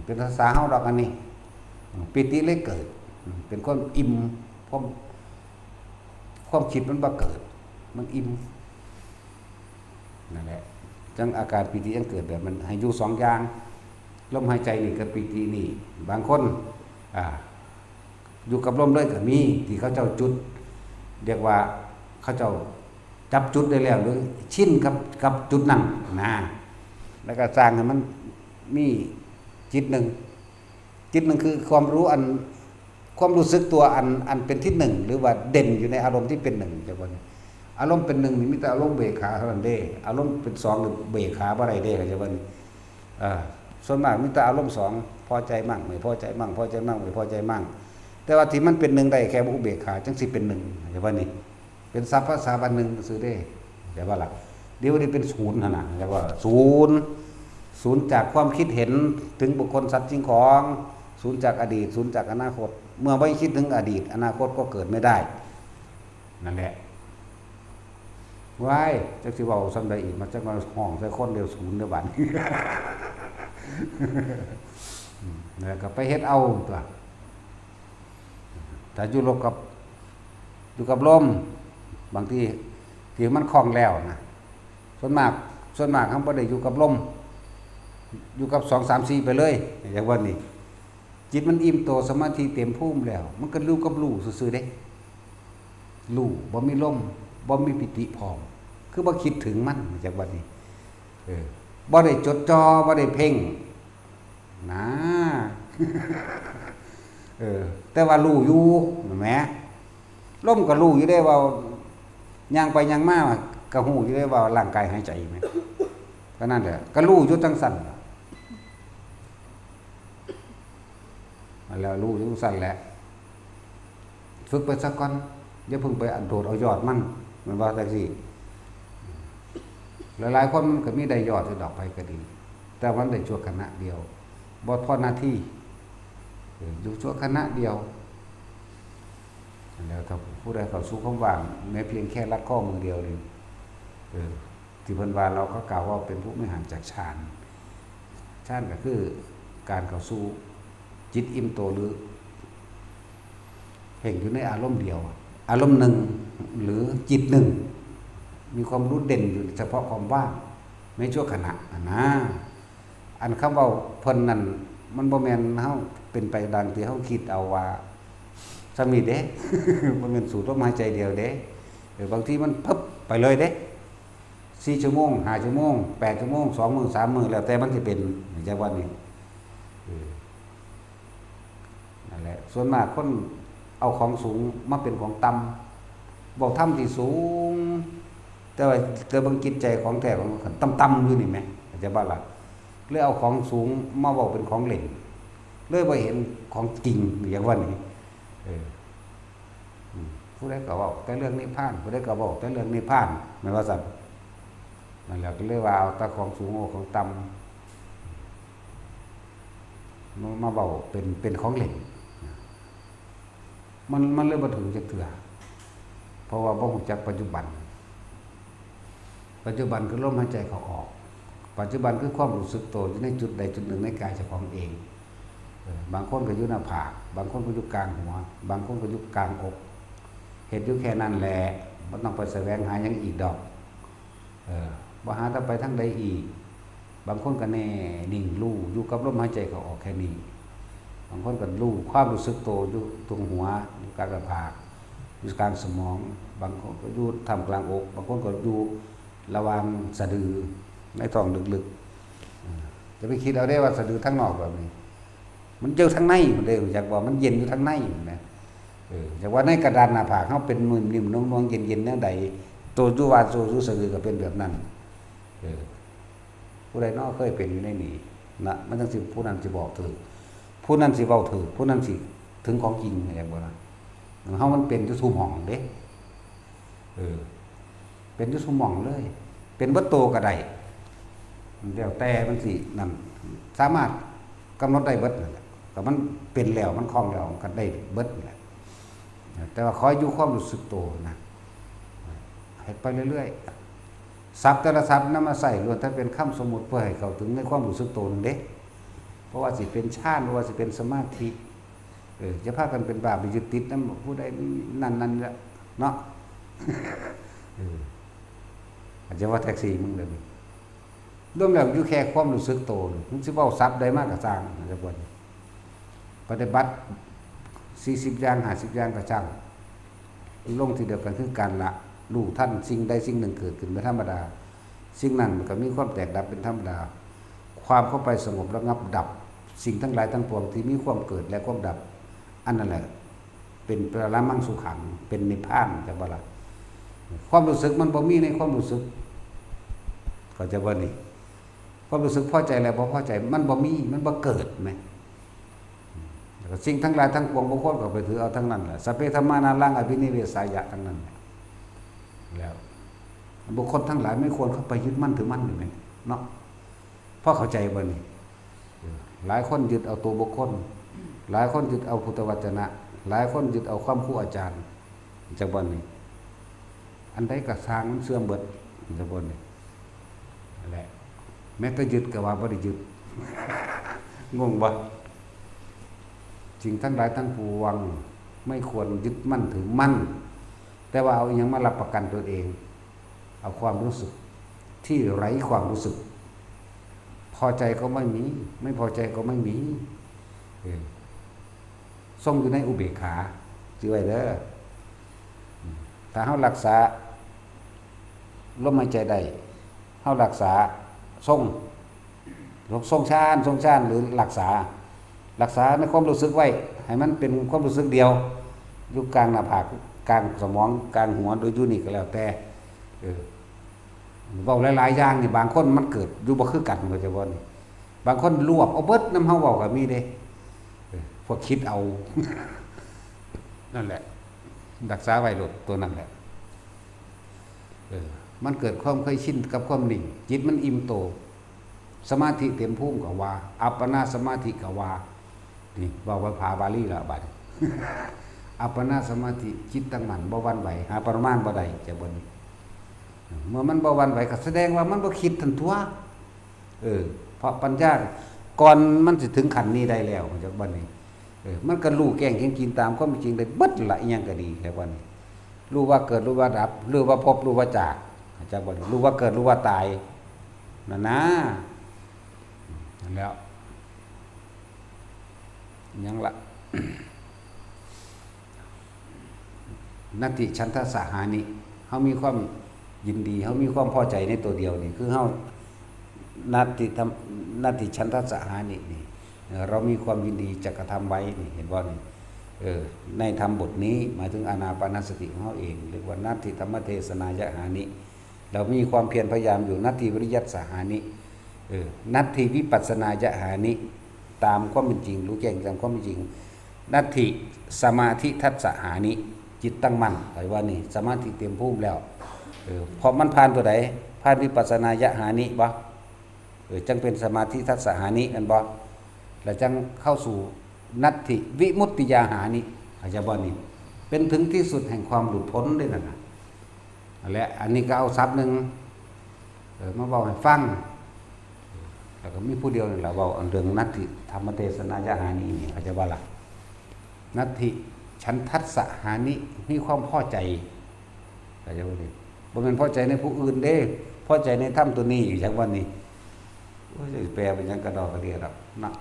เป็นภาษาเฮาดอกอันนี้ ปีติเลยเกิด เป็นความอิ่ม ความ ความคิดมันบ่เกิด มันอิ่ม นั่นแหละ จั่งอาการปีติยังเกิดแบบมัน ให้อยู่สองอย่าง ลมหายใจนี่กับปีตินี่ บางคน อ่า อยู่กับลมเลยก็มี ที่เขาเจ้าจุด เรียกว่าเขาเจ้าจับจุดได้แล้ว หรือชินกับ กับจุดนั้นนะ แล้วก็สร้างให้มันมีจิตหนึ่ง จิตหนึ่งคือความรู้อัน ความรู้สึกตัวอัน อันเป็นที่หนึ่ง หรือว่าเด่นอยู่ในอารมณ์ที่เป็นหนึ่ง จั่งว่านี่ อารมณ์เป็นหนึ่งนี่มีแต่อารมณ์อุเบกขาเท่านั้นเด้ อารมณ์เป็นสองนี่อุเบกขาบ่ได้เด้ เข้าใจบ่นี่ เอ่อ ส่วนมากมีแต่อารมณ์สอง พอใจมั่ง ไม่พอใจมั่ง พอใจมั่ง ไม่พอใจมั่ง แต่ว่าที่มันเป็นหนึ่งได้แค่อุเบกขา จั่งสิเป็นหนึ่ง เข้าใจบ่นี่ เป็นสัพพะสาบันหนึ่งซื่อเด้ เข้าใจบ่ล่ะ เดี๋ยวนี้เป็นศูนย์หั่นน่ะ เข้าใจบ่ ศูนย์ ศูนย์จากความคิดเห็นถึงบุคคลสัตว์สิ่งของ ศูนย์จากอดีต ศูนย์จากอนาคต เมื่อไม่คิดถึงอดีต อนาคตก็เกิดไม่ได้ นั่นแหละ ว้าย จักสิเว้าส่ำใดอีก มาจักมาห้องใส่คนเดียวศูนย์เด้อบัดนี้ อืม แล้วก็ไปเฮ็ดเอาตั๊ว ถ้าอยู่ลบกับ อยู่กับลม บางทีที่มันคล่องแล้วนะ ส่วนมาก ส่วนมากเฮาบ่ได้อยู่กับลม อยู่กับสอง สาม สี่ ไปเลย อย่างว่านี่ จิตมันอิ่มโต สมาธิเต็มภูมิแล้ว มันก็อยู่กับรู้ซื่อๆเด้ รู้ บ่มีลม บ่มีปีติพร้อม คือบ่คิดถึงมัน จั่งว่านี่ เออ บ่ได้จดจ่อ บ่ได้เพ่ง นะ เออ แต่ว่ารู้อยู่ แหม ลมก็รู้อยู่เด้ว่า ย่างไปย่างมา ก็รู้อยู่เด้ว่าร่างกายหายใจแหม ก็นั่นแหละ ก็รู้อยู่จั่งซั่น แล้วรู้อยู่จั่งซั่นแหละ ฝึกไปซะก่อน อย่าเพิ่งไปอันโดดเอายอดมัน แม่นบ่จั่งซี้ หลายๆคนมันก็มีได้ยอดอยู่ดอก ไผก็ดี แต่มันได้ชั่วขณะเดียว บ่พอนาที เออ อยู่ชั่วขณะเดียว แล้วถ้าผู้ใดเข้าสู่ความว่าง แม้เพียงแค่รัดข้อมือเดียวนี่ เออ ที่เพิ่นว่า เราก็กล่าวว่าเป็นผู้ไม่ห่างจากฌาน ฌานก็คือการเข้าสู่จิตอิ่มโต หรือเพ่งอยู่ในอารมณ์เดียว อารมณ์หนึ่ง หรือจิตหนึ่ง มีความรู้เด่นอยู่เฉพาะความว่าง ในชั่วขณะอะนะ อันคำเว้าเพิ่นนั่น มันบ่แม่นเฮาเป็นไปดังที่เฮาคิดเอาว่า ส่ำนี้เด้ บ่แม่นสูดลมหายใจเดียวเด้ เออ บางทีมันพึบไปเลยเด้ สี่ชั่วโมง ห้าชั่วโมง แปดชั่วโมง สองมื้อ สามมื้อ แล้วแต่มันสิเป็น จั่งว่านี่ เออ นั่นแหละ ส่วนมากคน เอาของสูงมาเป็นของต่ำ เว้าธรรมที่สูง แต่ว่า แต่เบิ่งจิตใจของแท้ของมันต่ำๆอยู่นี่แหม เข้าใจบ่ล่ะ? เลยเอาของสูงมาเว้าเป็นของเล่น เลยบ่เห็นของจริง อย่างว่านี้ เออ อืม ผู้ใดก็เว้าแต่เรื่องนิพพาน ผู้ใดก็เว้าแต่เรื่องนิพพาน แม่นว่าซั่น? นั่นแหละ ก็เลยว่าเอาแต่ของสูง เอาของต่ำ มา มาเว้าเป็น เป็นของเล่น มัน มันเลยบ่ถึงจักเทื่อ เพราะว่าบ่รู้จักปัจจุบัน ปัจจุบันคือลมหายใจเข้าออก ปัจจุบันคือความรู้สึกตัวอยู่ในจุดใดจุดหนึ่งในกายเจ้าของเอง เออ บางคนก็อยู่หน้าผาก บางคนก็อยู่กลางหัว บางคนก็อยู่กลางอก เฮ็ดอยู่แค่นั้นแหละ บ่ต้องไปแสวงหาหยังอีกดอก เออ บ่หาแต่ไปทางใดอีก บางคนก็แน่นิ่งรู้อยู่กับลมหายใจเข้าออกแค่นี้ บางคนก็รู้ความรู้สึกตัวอยู่ตรงหัว อยู่กลางหน้าผาก อยู่กลางสมอง บางคนก็อยู่ท่ามกลางอก บางคนก็อยู่ระหว่างสะดือ ในท้องลึกๆ เออ จะไปคิดเอาได้ว่าสะดือทางนอกแบบนี้ มันอยู่ทางในพุ้นเด้ อยากบอกมันเย็นอยู่ทางในพุ้นนะ เออ อยากว่าในกระดานหน้าผากเฮาเป็นนิ่มๆ นวลๆ เย็นๆ แนวใด ตัวอยู่ว่าตัวอยู่สะดือก็เป็นแบบนั้น เออ ผู้ใดน้อเคยเป็นอยู่ในนี้นะ มันจังสิ ผู้นั้นสิบอกถืก ผู้นั้นสิเว้าถืก ผู้นั้นสิถึงของจริง เห็นบ่ล่ะ? เฮามันเป็นอยู่ซุหม่องเด้ เออ เป็นอยู่ซุหม่องเลย เป็นเบิดโตก็ได้ แล้วแต่มันสินั่น สามารถกำหนดได้เบิดนั่นแหละ ก็มันเป็นแล้ว มันคล่องแล้ว มันก็ได้เบิดนั่นแหละ แต่ว่าขออยู่ความรู้สึกโตนะ เฮ็ดไปเรื่อยๆ ศัพท์แต่ละศัพท์นำมาใช้ล้วนแต่เป็นคำสมมุติเพื่อให้เข้าถึงในความรู้สึกโตนั่นเด้ เพราะว่าสิเป็นฌาน เพราะว่าสิเป็นสมาธิ เออ จะพากันเป็นบ้าไปยึดติดนำผู้ใดนั่นนั่นแหละเนาะ เออ อาจจะว่าแท็กซี่มึงเลย รวมแล้วอยู่แค่ความรู้สึกโตนี่ มึงสิเว้าศัพท์ใดมาก็ซ่าง อาจจะบ่ ปฏิบัติ สี่สิบอย่าง ห้าสิบอย่างก็ซ่าง ลงที่เดียวกันคือการละรู้ทันสิ่งใดสิ่งหนึ่งเกิดขึ้นเป็นธรรมดา สิ่งนั้นมันก็มีความแตกดับเป็นธรรมดา ความเข้าไปสงบระงับดับ สิ่งทั้งหลายทั้งปวงที่มีความเกิดและความดับ อันนั้นแหละ เป็นปรมังสุขัง เป็นนิพพาน เข้าใจบ่ล่ะ? ความรู้สึกมันบ่มีในความรู้สึก เข้าใจบ่นี่? ความรู้สึกพอใจและบ่พอใจมันบ่มี มันบ่เกิดแหม แล้วก็สิ่งทั้งหลายทั้งปวงบุคคลก็ไปถือเอาทั้งนั้นแหละ สัพเพธัมมานาลังอภินิเวสายะ ทั้งนั้นแหละ แล้วบุคคลทั้งหลายไม่ควรเข้าไปยึดมั่นถือมั่นอยู่แหมเนาะ พอเข้าใจบ่นี่? หลายคนยึดเอาตัวบุคคล หลายคนยึดเอาพุทธวจนะ หลายคนยึดเอาคำครูอาจารย์ จักบ่นี่ อันใดก็ซ่างมันเสื่อมเบิด จักบ่นี่ นั่นแหละ แม้แต่ยึดก็ว่าบ่ได้ยึด งงบ่? สิ่งทั้งหลายทั้งปวงไม่ควรยึดมั่นถือมั่น แต่ว่าเอาอิหยังมารับประกันตัวเอง เอาความรู้สึกที่ไร้ความรู้สึก พอใจก็ไม่มี ไม่พอใจก็ไม่มี เออ ทรงอยู่ในอุเบกขา จื่อไว้เด้อ ถ้าเฮารักษาลมหายใจได้ เฮารักษาทรง ทรงฌาน ทรงฌาน หรือรักษา รักษาในความรู้สึกไว้ ให้มันเป็นความรู้สึกเดียว อยู่กลางหน้าผาก กลางสมอง กลางหัว หรืออยู่นี่ก็แล้วแต่ เออ เว้าหลายๆอย่างนี่ บางคนมันเกิดอยู่บ่คือกัน เข้าใจบ่นี่? บางคนรวบเอาเบิดนำเฮาเว้าก็มีเด้ เออ พวกคิดเอา นั่นแหละ รักษาไว้โลด ตัวนั้นแหละ เออ มันเกิดความเคยชินกับความนิ่ง จิตมันอิ่มโต สมาธิเต็มภูมิก็ว่า อัปปนาสมาธิก็ว่า นี่เว้าภาษาบาลีละบัดนี้ อัปปนาสมาธิ จิตตั้งมั่น บ่หวั่นไหว หาประมาณบ่ได้ จักบ่นี่ เมื่อมันบ่หวั่นไหวก็แสดงว่ามันบ่คิดทันตั๊ว เออ เพราะปัญญาก่อนมันสิถึงขั้นนี้ได้แล้ว จักบ่นี่ เออ มันก็รู้แจ้งเห็นจริงตามความเป็นจริงได้เบิดละ อิหยังก็ดี จักบ่นี่ รู้ว่าเกิด รู้ว่าดับ รู้ว่าพบ รู้ว่าจาก จักบ่นี่ รู้ว่าเกิด รู้ว่าตาย นั่นนะ นั่นแหล้ว หยังละ นัตถิฉันทะสะหานิ เฮามีความยินดี เฮามีความพอใจในตัวเดียวนี่ คือเฮา นัตถิธรรม นัตถิฉันทะสะหานินี่ เอ่อ เรามีความยินดีจะกระทำไว้นี่ เห็นบ่นี่? เออ ในธรรมบทนี้หมายถึงอานาปานสติของเราเอง เรียกว่านัตถิธรรมเทศนายะหานิ เรามีความเพียรพยายามอยู่ นัตถิวิริยัสสะหานิ เออ นัตถิวิปัสสนายะหานิ ตามความเป็นจริง รู้แจ้งตามความเป็นจริง นัตถิสมาธิทัสสะหานิ จิตตั้งมั่น ไอ้ว่านี่สมาธิเต็มภูมิแล้ว เออ เพราะมันผ่านตัวใด ผ่านวิปัสสนายะหานิบ่ เออ จังเป็นสมาธิทัสสะหานิ แม่นบ่ แล้วจังเข้าสู่นัตถิวิมุตติยาหานิ เข้าใจบ่นี่ เป็นถึงที่สุดแห่งความหลุดพ้นเด้นั่นน่ะ และอันนี้ก็เอาศัพท์หนึ่ง เออ มาเว้าให้ฟัง แล้วก็มีผู้เดียวนี่แหละเว้าอันเรื่องนัตถิธรรมเทศนายะหานินี่ เข้าใจบ่ล่ะ นัตถิฉันทัสสะหานิ มีความพอใจ เข้าใจบ่นี่ บ่แม่นพอใจในผู้อื่นเด้ พอใจในธรรมตัวนี้ จังว่านี่ โอ้ย แปลเป็นหยังกระดอกกระเดียดอกนะ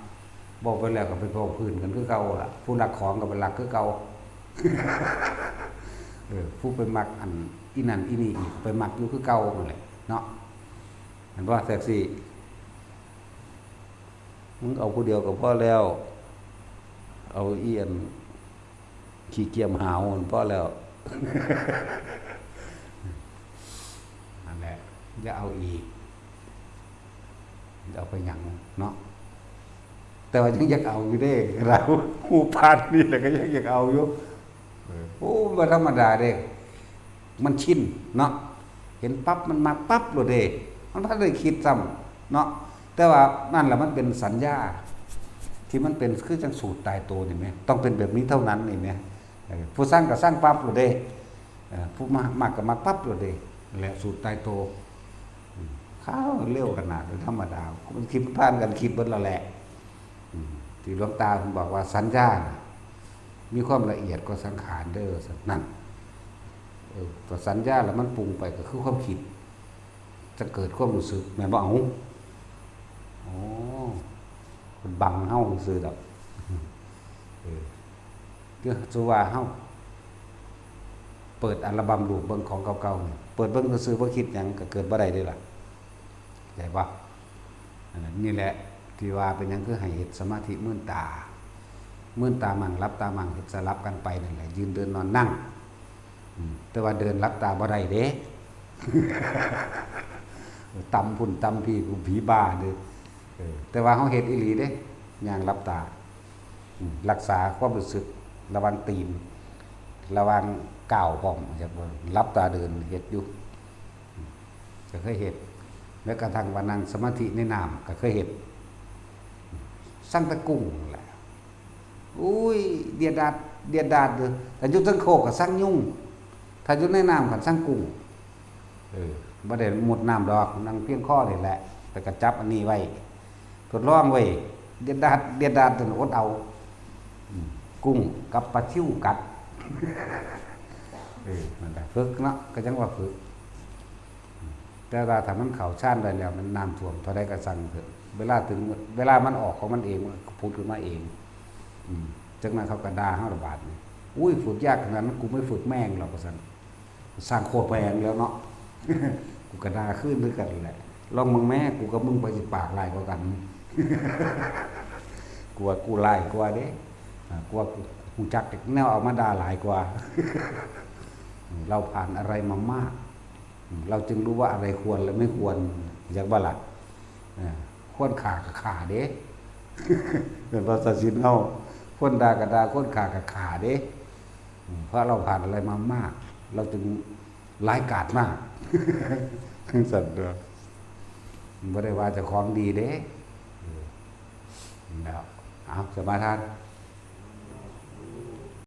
บอกไปแล้วก็ไปบอกพื้นกันคือเก่าล่ะ ผู้ลักของก็ไปลักคือเก่า เออ ผู้ไปมักอันอีนั่นอีนี่อีก ไปมักอยู่คือเก่านั่นแหละเนาะ เห็นบ่ แท็กซี่ มึงเอาผู้เดียวก็พอแล้ว เอาอีอันขี้เกียจหาวมันพอแล้ว นั่นแหละ อย่าเอาอีก อย่าเอาไปหยังเนาะ แต่ว่ายังอยากเอาอยู่เด้ เรา ผู้พานนี่แหละก็ยังอยากเอาอยู่ เออ โอ้ บ่ธรรมดาเด้ มันชินเนาะ เห็นปั๊บมันมักปั๊บโลดเด้ มันบ่ทันได้คิดซ้ำเนาะ แต่ว่านั่นแหละมันเป็นสัญญา ที่มันเป็นคือจังสูตรตายตัวนี่แหม ต้องเป็นแบบนี้เท่านั้นนี่แหม เออ ผู้ซังก็ซังปั๊บโลดเด้ เออ ผู้มัก มักก็มักปั๊บโลดเด้ นั่นแหละสูตรตายตัว อืม ข้าวเร็วขนาดนั้นธรรมดา มันคิดผ่านกันคิดเบิดแล้วแหละ อืม ที่หลวงตาเพิ่นบอกว่าสัญญาน่ะ มีความละเอียดกว่าสังขารเด้อ นั่น เออ แต่สัญญาแล้วมันปรุงไปก็คือความคิด จะเกิดความรู้สึก แม่นบ่ เอา อ๋อ มันบังเฮาซื่อดอก เออ คือสิว่าเฮาเปิดอัลบั้มรูปเบิ่งของเก่าๆ นี่ เปิดเบิ่งซื่อๆ บ่คิดหยังก็เกิดบ่ได้เด้ล่ะ ได้บ่ อันนั้นนี่แหละที่ว่าเป็นหยังคือให้เฮ็ดสมาธิมื่นตา มื่นตามั่ง หลับตามั่ง เฮ็ดสลับกันไปนั่นแหละ ยืนเดินนอนนั่ง อืม แต่ว่าเดินหลับตาบ่ได้เด้ ตำพุ่นตำพี้ กูผีบ้าเด้อ เออ แต่ว่าเฮาเฮ็ดอีหลีเด้ ย่างหลับตา อืม รักษาความรู้สึกระหว่างตีน ระหว่างก้าวพร้อม จักบ่ หลับตาเดินเฮ็ดอยู่ อืม ก็เคยเฮ็ด แม้กระทั่งว่านั่งสมาธิในน้ำก็เคยเฮ็ด ซังแต่กุ้งนั่นแหละ อุ้ย เดียดดาด เดียดดาดอยู่ ถ้าอยู่เทิงโคกก็ซังยุง ถ้าอยู่ในน้ำก็ซังกุ้ง เออ บ่ได้มุดน้ำดอก นั่งเพียงคอนี่แหละ แต่ก็จับอันนี้ไว้ ทดลองไว้ เดียดดาด เดียดดาดจนอดเอา อืม กุ้งกับปลาซิวกัด เออ นั่นแหละ ฝึกเนาะ ก็จังว่าฝึก แต่ว่าถ้ามันเข้าฌานได้แล้ว มันน้ำท่วมเท่าใดก็ซังเถอะ เวลาถึง เวลามันออกของมันเอง มันก็ผุดขึ้นมาเอง อืม จักหน่อยเขาก็ด่าเฮาละบาดนี่ "อุ้ย ฝึกยากขนาดนั้น กูไม่ฝึกแม่งหรอก" ว่าซั่น สร้างโคตรแพงแล้วเนาะ กูก็ด่าคืนคือกันแหละ ลองมึงแม่ กูกับมึงไปสิปากหลายกว่ากัน กูว่ากูหลายกว่าเด้ อ่า กูว่ากูรู้จักแนวเอามาด่าหลายกว่า เราผ่านอะไรมามาก เราจึงรู้ว่าอะไรควรและไม่ควร อยากบ่ล่ะ อ่า ควรฆ่าก็ฆ่าเด้ เป็นภาษาจีนเฮา ควรด่าก็ด่า ควรฆ่าก็ฆ่าเด้ อืม เพราะเราผ่านอะไรมามาก เราจึงร้ายกาจมาก จั่งซั่นเด้อ บ่ได้ว่าเจ้าของดีเด้ เออ แล้ว เอา สมาทาน